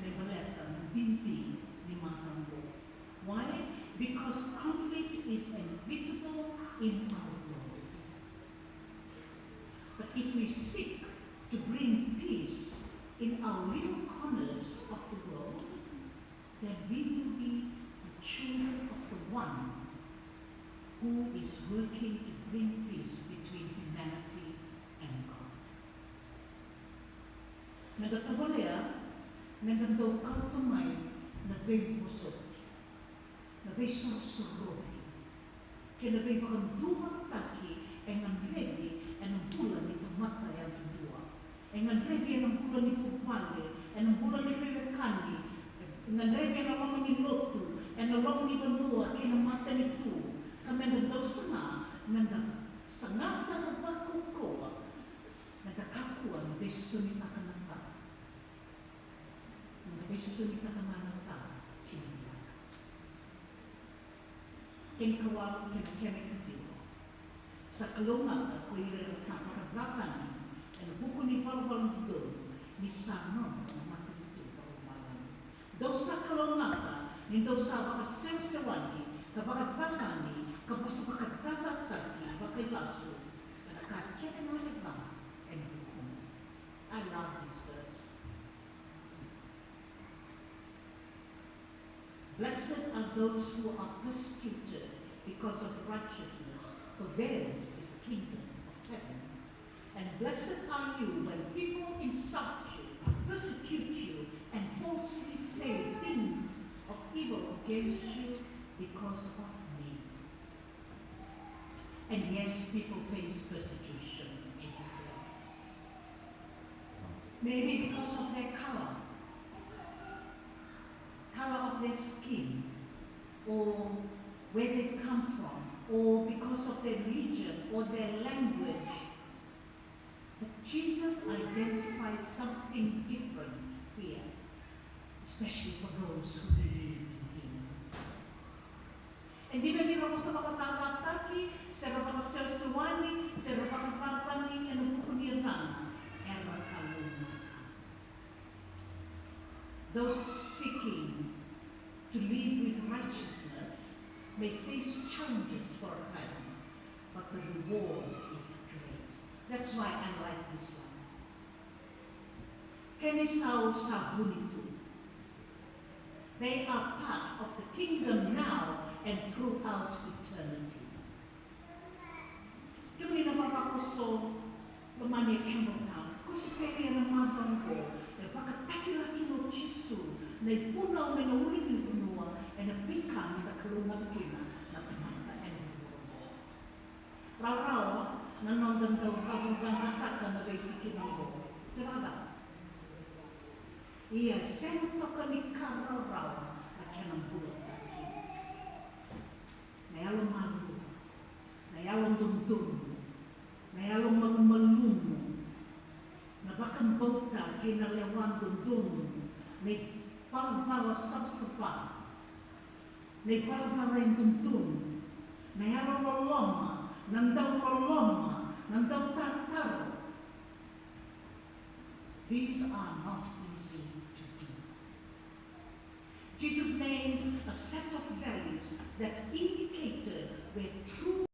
me baleta na bibi ni macawa oqo. Why? Because conflict is inevitable in our world. But if we seek to bring peace in our little corners of the world, then we will be a working to bring peace between humanity and God. Meda tovolea, meda dau kauta mai na veivosoti, na veisorosorovi kei na veivakaduavatataki e gadrevi ena bula ni tamata yadudua. E gadrevi ena bula ni vuvale, ena bula ni veiwekani, e gadrevi ena loma ni lotu, ena loma ni vanua kei na matanitu. Ka meda dau saga, meda saga sara vakaukauwa, meda kakua ni veisosomitaka na ca. Meda veisosomitaka ga na ca ki na vinaka. Kena ikawalu kei na kena ikaciwa. Sa kalougata ko ira era sa vakacacani ena vuku ni valavala dodonu, ni sa nodra na matanitu vakalomalagi. Dou sa kalougata ni dou sa vakasewasewani ka vakacacani ka vosa vakacacataki vakailasu ena ka kece ga e ca ena vukumi. I love this verse. Blessed are those who are persecuted because of righteousness, for theirs is the kingdom of heaven. And blessed are you when people insult you, persecute you, and falsely say things of evil against you because of me. And yes, people face persecution everywhere. Maybe because of their color, color of their skin, or where they've come from, or because of their religion or their language. But Jesus identifies something different here, especially for those who believe in him. E dina ni ra vosa vakacacataki, se ra vakasewasewani, se ra vakacacani ena vuku ni yacana, era kalougata. Those seeking to live with righteousness may face challenges for a time, but the reward is great. That's why I like this one. Kena isau sa vuni tu. They are part of the kingdom now and throughout eternity. Kemuni na vavakoso lomani e Campbelltown, kosipeli ena macawa oqo, e vakatakila kina o Jisu na ivunau mai na ulunivanua ena veika ni da kalougata kina na tamata ena vanua oqo. Rawarawa na noda dau vakavinavinakataka na veitikina oqo. Se vakacava? Ia, sega toka ni ka rawarawa na kena bulataki. Na yalomalua, na yalododonu, na yalomalumalumu, na vakabauta kei na lewa dodonu, na ivalavala savasava, na ivalavala e dodonu, na yalololoma, na dauloloma, na dautataro. These are not easy to do. Jesus named a set of values that indicated where true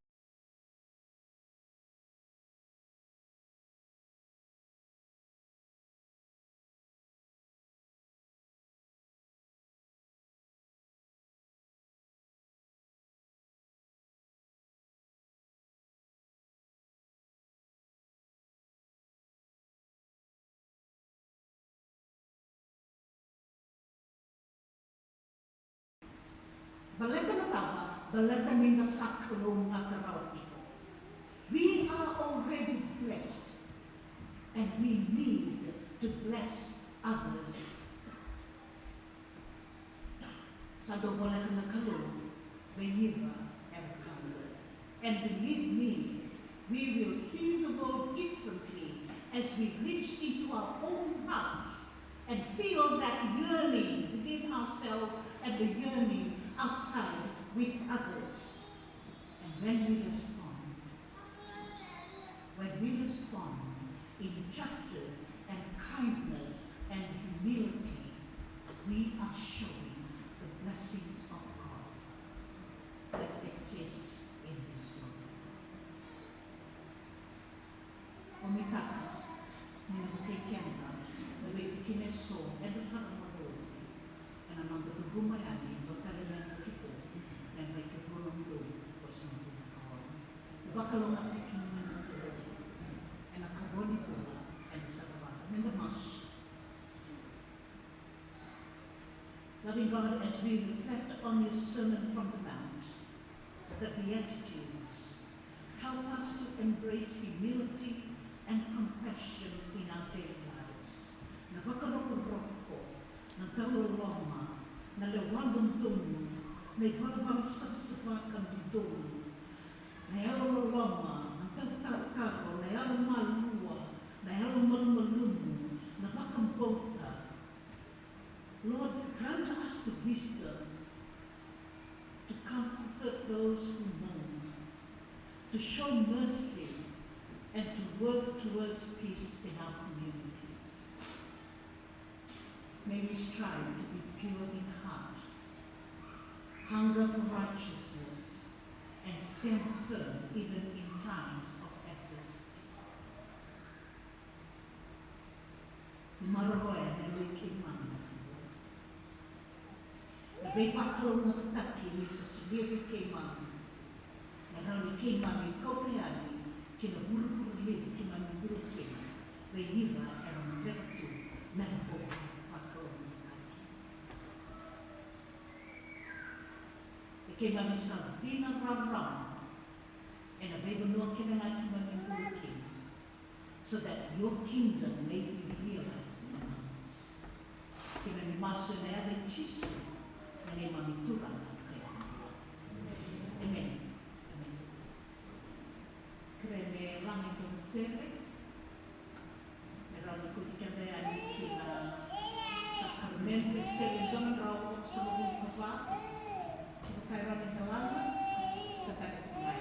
Baleta na cava? Baleta ni da sa kalougata rawa tiko. We are already blessed and we need to bless others. Sa dau voleka na Kalou vei ira era kalougata. And believe me, we will see the world differently as we reach into our own hearts and feel that yearning within ourselves and the yearning outside with others. And when we respond, when we respond in justice and kindness and humility, we are showing the blessings of God that exists in this world. Au nuitaka ni na vukei keda na veitikina eso eda sa rogoca ena noda curuma yani e dua tale na itukutuku ena ikarua ni Vosa Vakalotu. Ena karua ni bula ena savasava. Meda masu. Loving God, as we reflect on your Sermon from the Mount, the Beatitudes, help us to embrace humility and compassion in our daily lives. Na vakarokoroko, na dauloloma, na lewa dodonu, na ivalavala savasava ka dodonu, na yalololoma, na dautarotaro, na yalomalua, na yalomalumalumu, na vakabauta. Lord, grant us the wisdom to comfort those who mourn, to show mercy, and to work towards peace in our communities. May we strive to be pure in heart, hunger for righteousness, and stand firm even in times of adversity. Ni maroroya na yaloi keimami na Kalou. Na veivakalougatataki ni sa solia vei keimami, na rawa ni keimami kauta yani ki na vuravura levu keimami bula kina, vei ira era na bera tu me ra bau vakalougatataki. E keimami sa cina rarama ena veivanua kece ga keimami bula kina, so that your kingdom may be realized among us. Keimami masu ena yaca i Jisu, na neimami Turaga kei na Kalou. Amen. Amen. Kerea me laga e dua na sere me rawa ni kauti keda yani ki na sakaramede. Sere e dua na drau tolusagavulu ka va. Kevaka e rawa ni da laga, ka daka tu mai.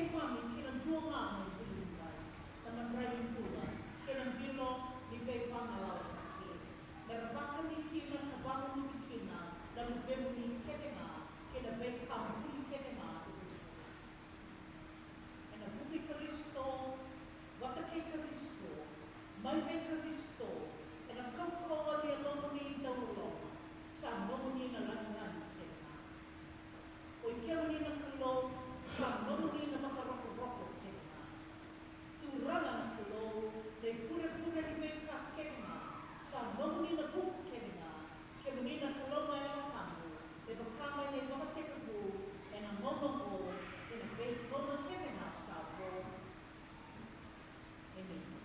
keimami ki na dua ga na ituvaki, na madrai ni bula kei na bilo ni veivagalalataki, me ra vakani kina ka vagunuvi kina na luvemuni kece ga kei na veika buli kece ga. Ena vuku i Karisito, vata kei Karisito, mai vei Karisito, ena kaukauwa ni yalomuni dauloloma, sa nomuni na lagilagi kece ga. O i kemuni na Kalou, sa nomuni na vakarokoroko kece ga. Turaga na Kalou, na ivurevure ni veika kece ga, sa nomuni na vuku kece ga. Kemuni na Kalou na Yalo Tabu, me vaka mai na ivakatekivu, ena gauna oqo, kei na veigauna kece ga sa vo. Emeni.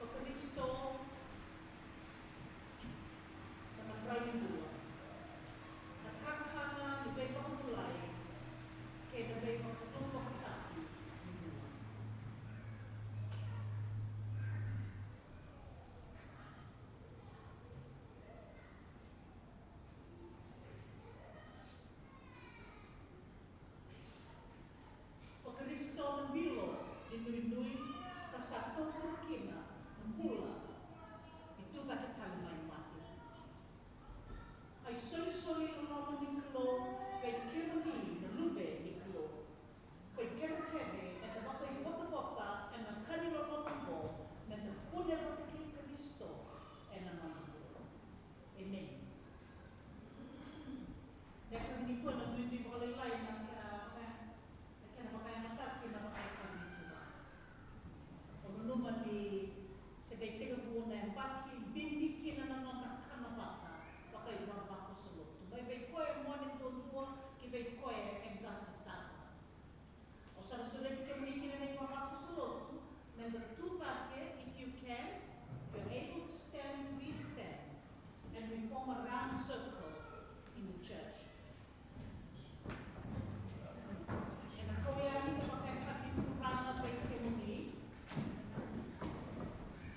O Karisito na madrai ni bula, na kakana ni veivakabulai kei na veivakalougatataki ni bula. O Karisito na bilo ni nuinui, ka sa taukena kina na bula ni tucake tale mai na mate. A isolisoli loloma ni Kalou vei kemuni na luve ni Kalou. Ko i kemuni kece eda vakaivotavota ena ka ni loloma oqo, meda kune vata kei Karisito ena noda bula. Emeni. Beka ni kua na duidui vakalailai na, ah, vaka-, na kena vakayagataki na vakayakavi ni turaga. O nanuma ni se qai tekivu na yabaki bibi kina na noda kana vata vakaivavakoso lotu. Mai vei koya e gone duadua ki vei koya e qase sara. Au sa na sureti kemuni kina na ivavakoso lotu, meda tu cake, if you can, if you're able to stand, please stand. And we form a round circle in the church. Ena kau yani na vakayakavi ni turaga vei kemuni.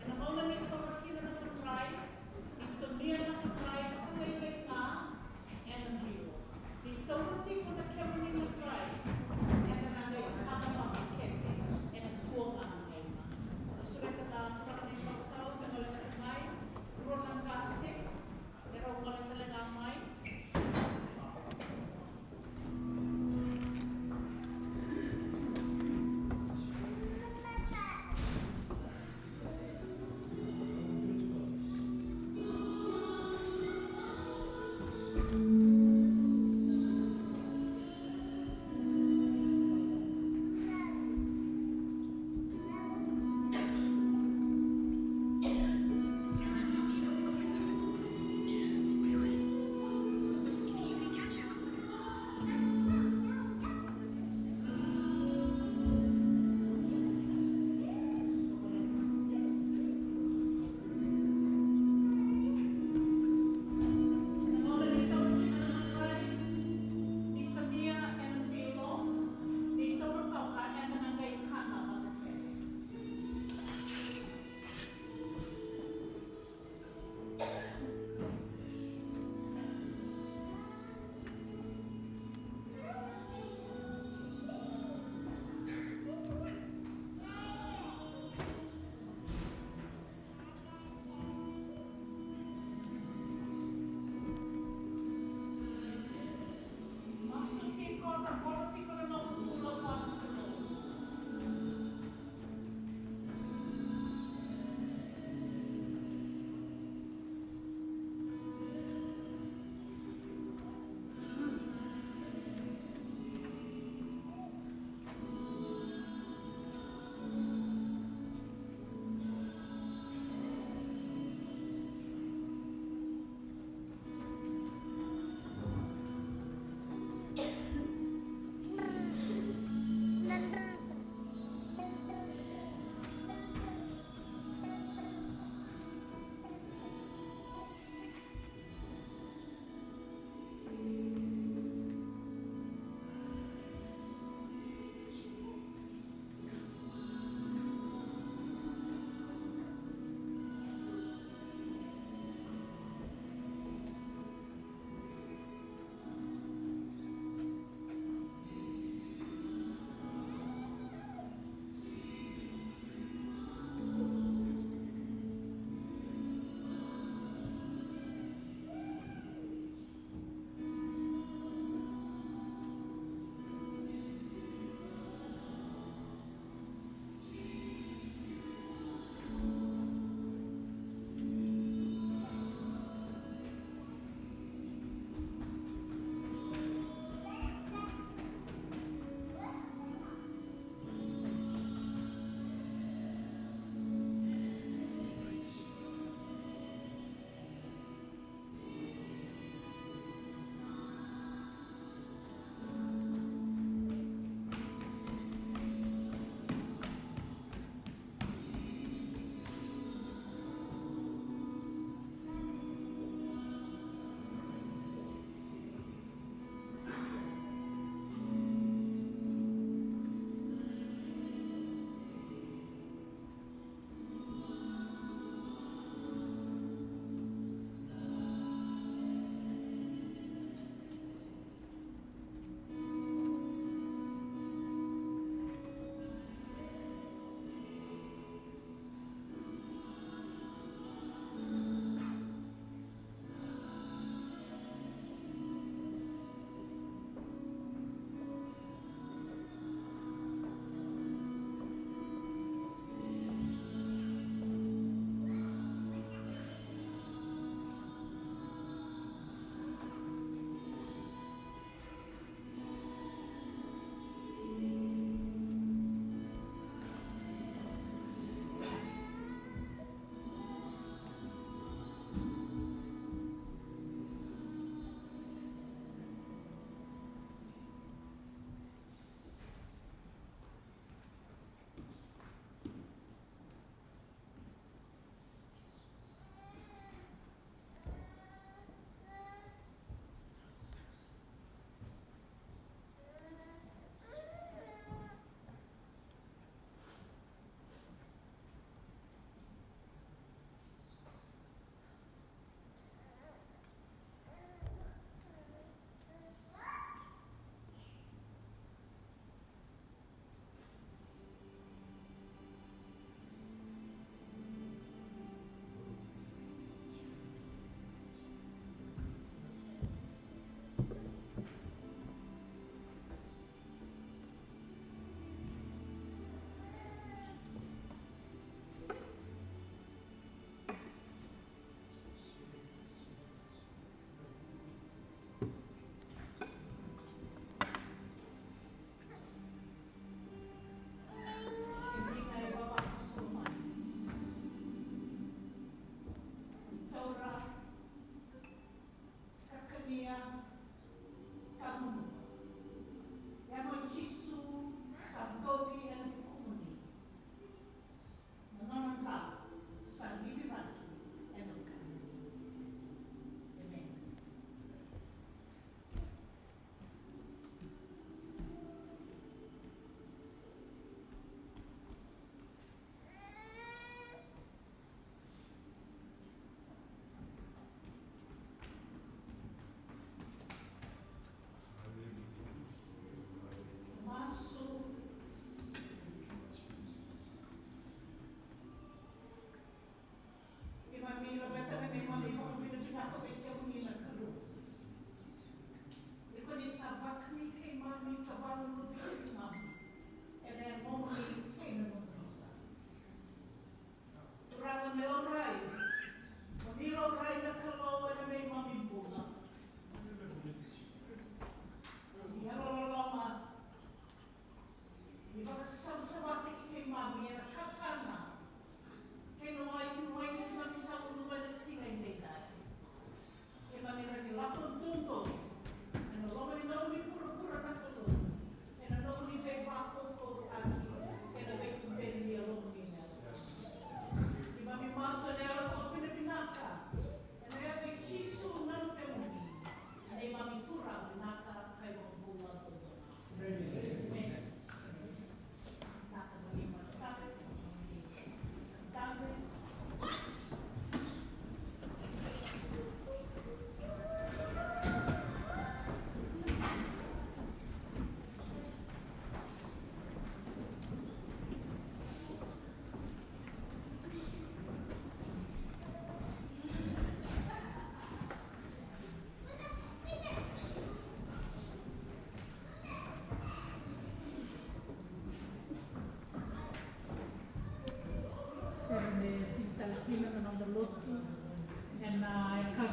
Ena gauna ni taura kina na madrai, ni tonia na madrai vakalailai ga ena bilo. Ni taura tiko na kemuni madrai, ena na qai kana vata kece ena dua ga na gauna. Au sureta na turaga na ivakatawa me gole tale mai, rua na qase, me rau gole tale ga mai.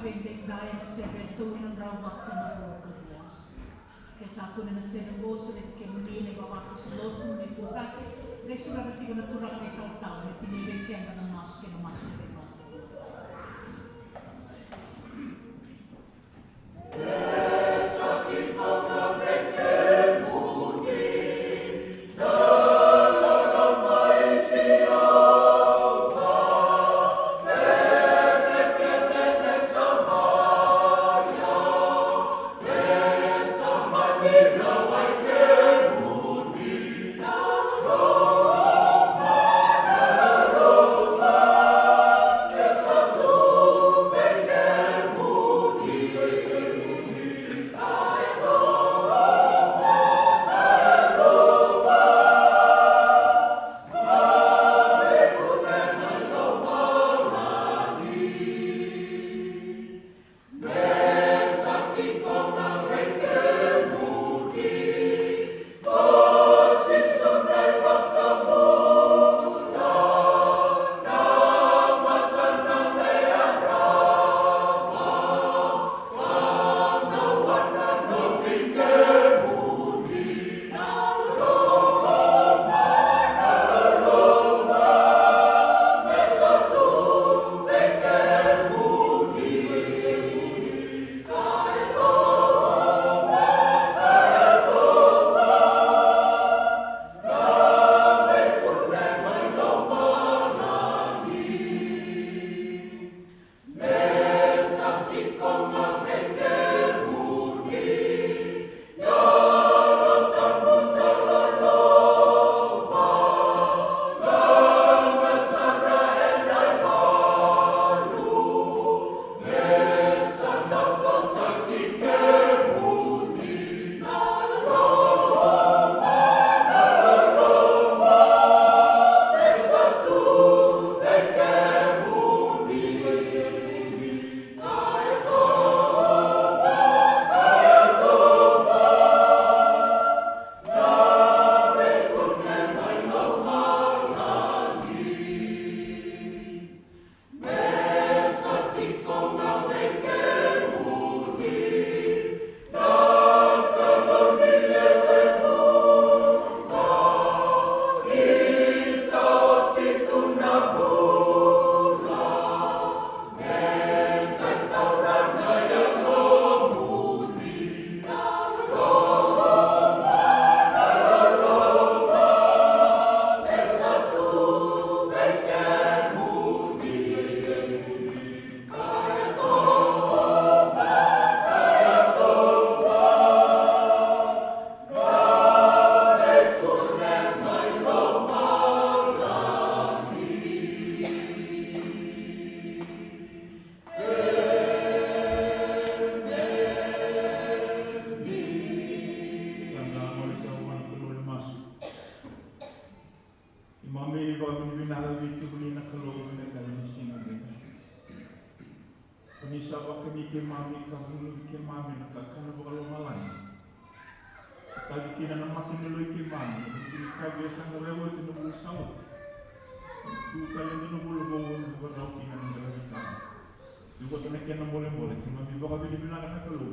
Vei Dekaia na seve e tolu na drau vasagavulu ka dua. Ke sa kune na seve oqo, sureti kemuni na ivavakoso lotu me tu cake, qai sureta tiko na turaga italatala me tinia vei keda na masu kei na masu ni veivakalougatataki. Sa da qai sa vakalougatataki ena masu. Keimami vakavinavinaka vei kemuni na Kalou ena yakavi ni siga edaidai. Ko ni sa vakani keimami ka vulici keimami ena kakana vakalomalagi. Sa tavi kina na mata ni yaloi keimami, na veika e sa qaravi oti na vula sa oti. Tu tale e dua na vula vou me vakarau kina na qaravi tale. Ni vata na kena bolebole, keimami vakavinavinaka na Kalou.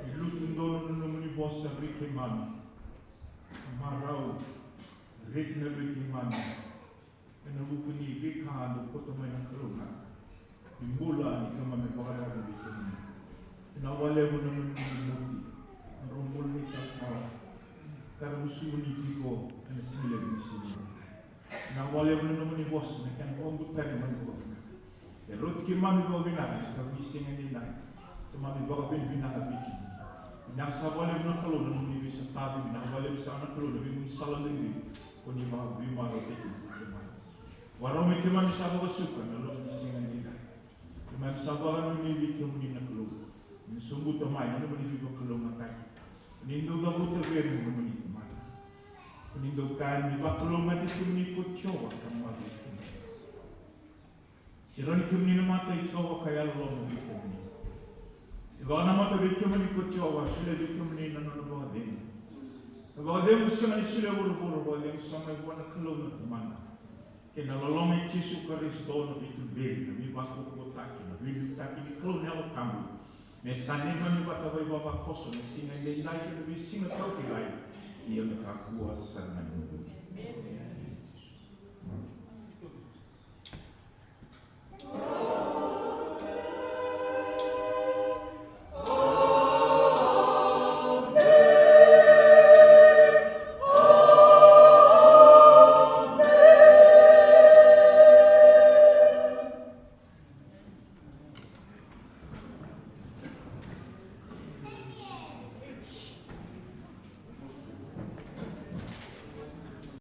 Ni lutu donu na nomuni vosa vei keimami. Marau, reki na vei keimami. Ena vuku ni veika dau kauta mai na Kalou na. Ni bula ni keimami vakayacora vei keimami. Vinaka vakalevu na nomuni muti. Na nodrau bula ni taucoko. Ka ra vusumuni tiko ena siga levu ni siga. Vinaka vakalevu na nomuni vosa, na kena vakabutani mai vakavinaka. E rauti keimami vakavinaka ena yakavi ni siga edaidai. Keimami vakavinavinaka vei kemuni. Vinaka sara vakalevu na Kalou na nomuni veisotavi, vinaka vakalevu sara na Kalou na veigaunisala duidui. Ko ni vakavimarautaki keimami. Vakarau me keimami sa vakasuka ena loma ni siga edaidai. Keimami sa vakanuinui vei kemuni na Kalou. Ni sobuta mai na nomuni veivakalougatataki. Ni dau cavuta vei ira na nomuni tamata. Ni dau kaya ni vakalougatataki kemuni ko Jiova ka marautaki kemuni. Serauni kemuni na mata i Jiova ka yalololoma vei kemuni. Ni vakanamata vei kemuni ko Jiova, solia vei kemuni na nona vakacegu. Na vakacegu sega ni solia vuravura, vakacegu sobu mai vua na Kalou na Tamana. Kei na loloma i Jisu Karisito, na veituberi, na veivakaukauwataki, na veiliutaki ni Kalou na Yalo Tabu, me sa neimami vata vaivavakoso na siga edaidai kei na veisiga tauti lai, ia me kakua sara ga ni mudu.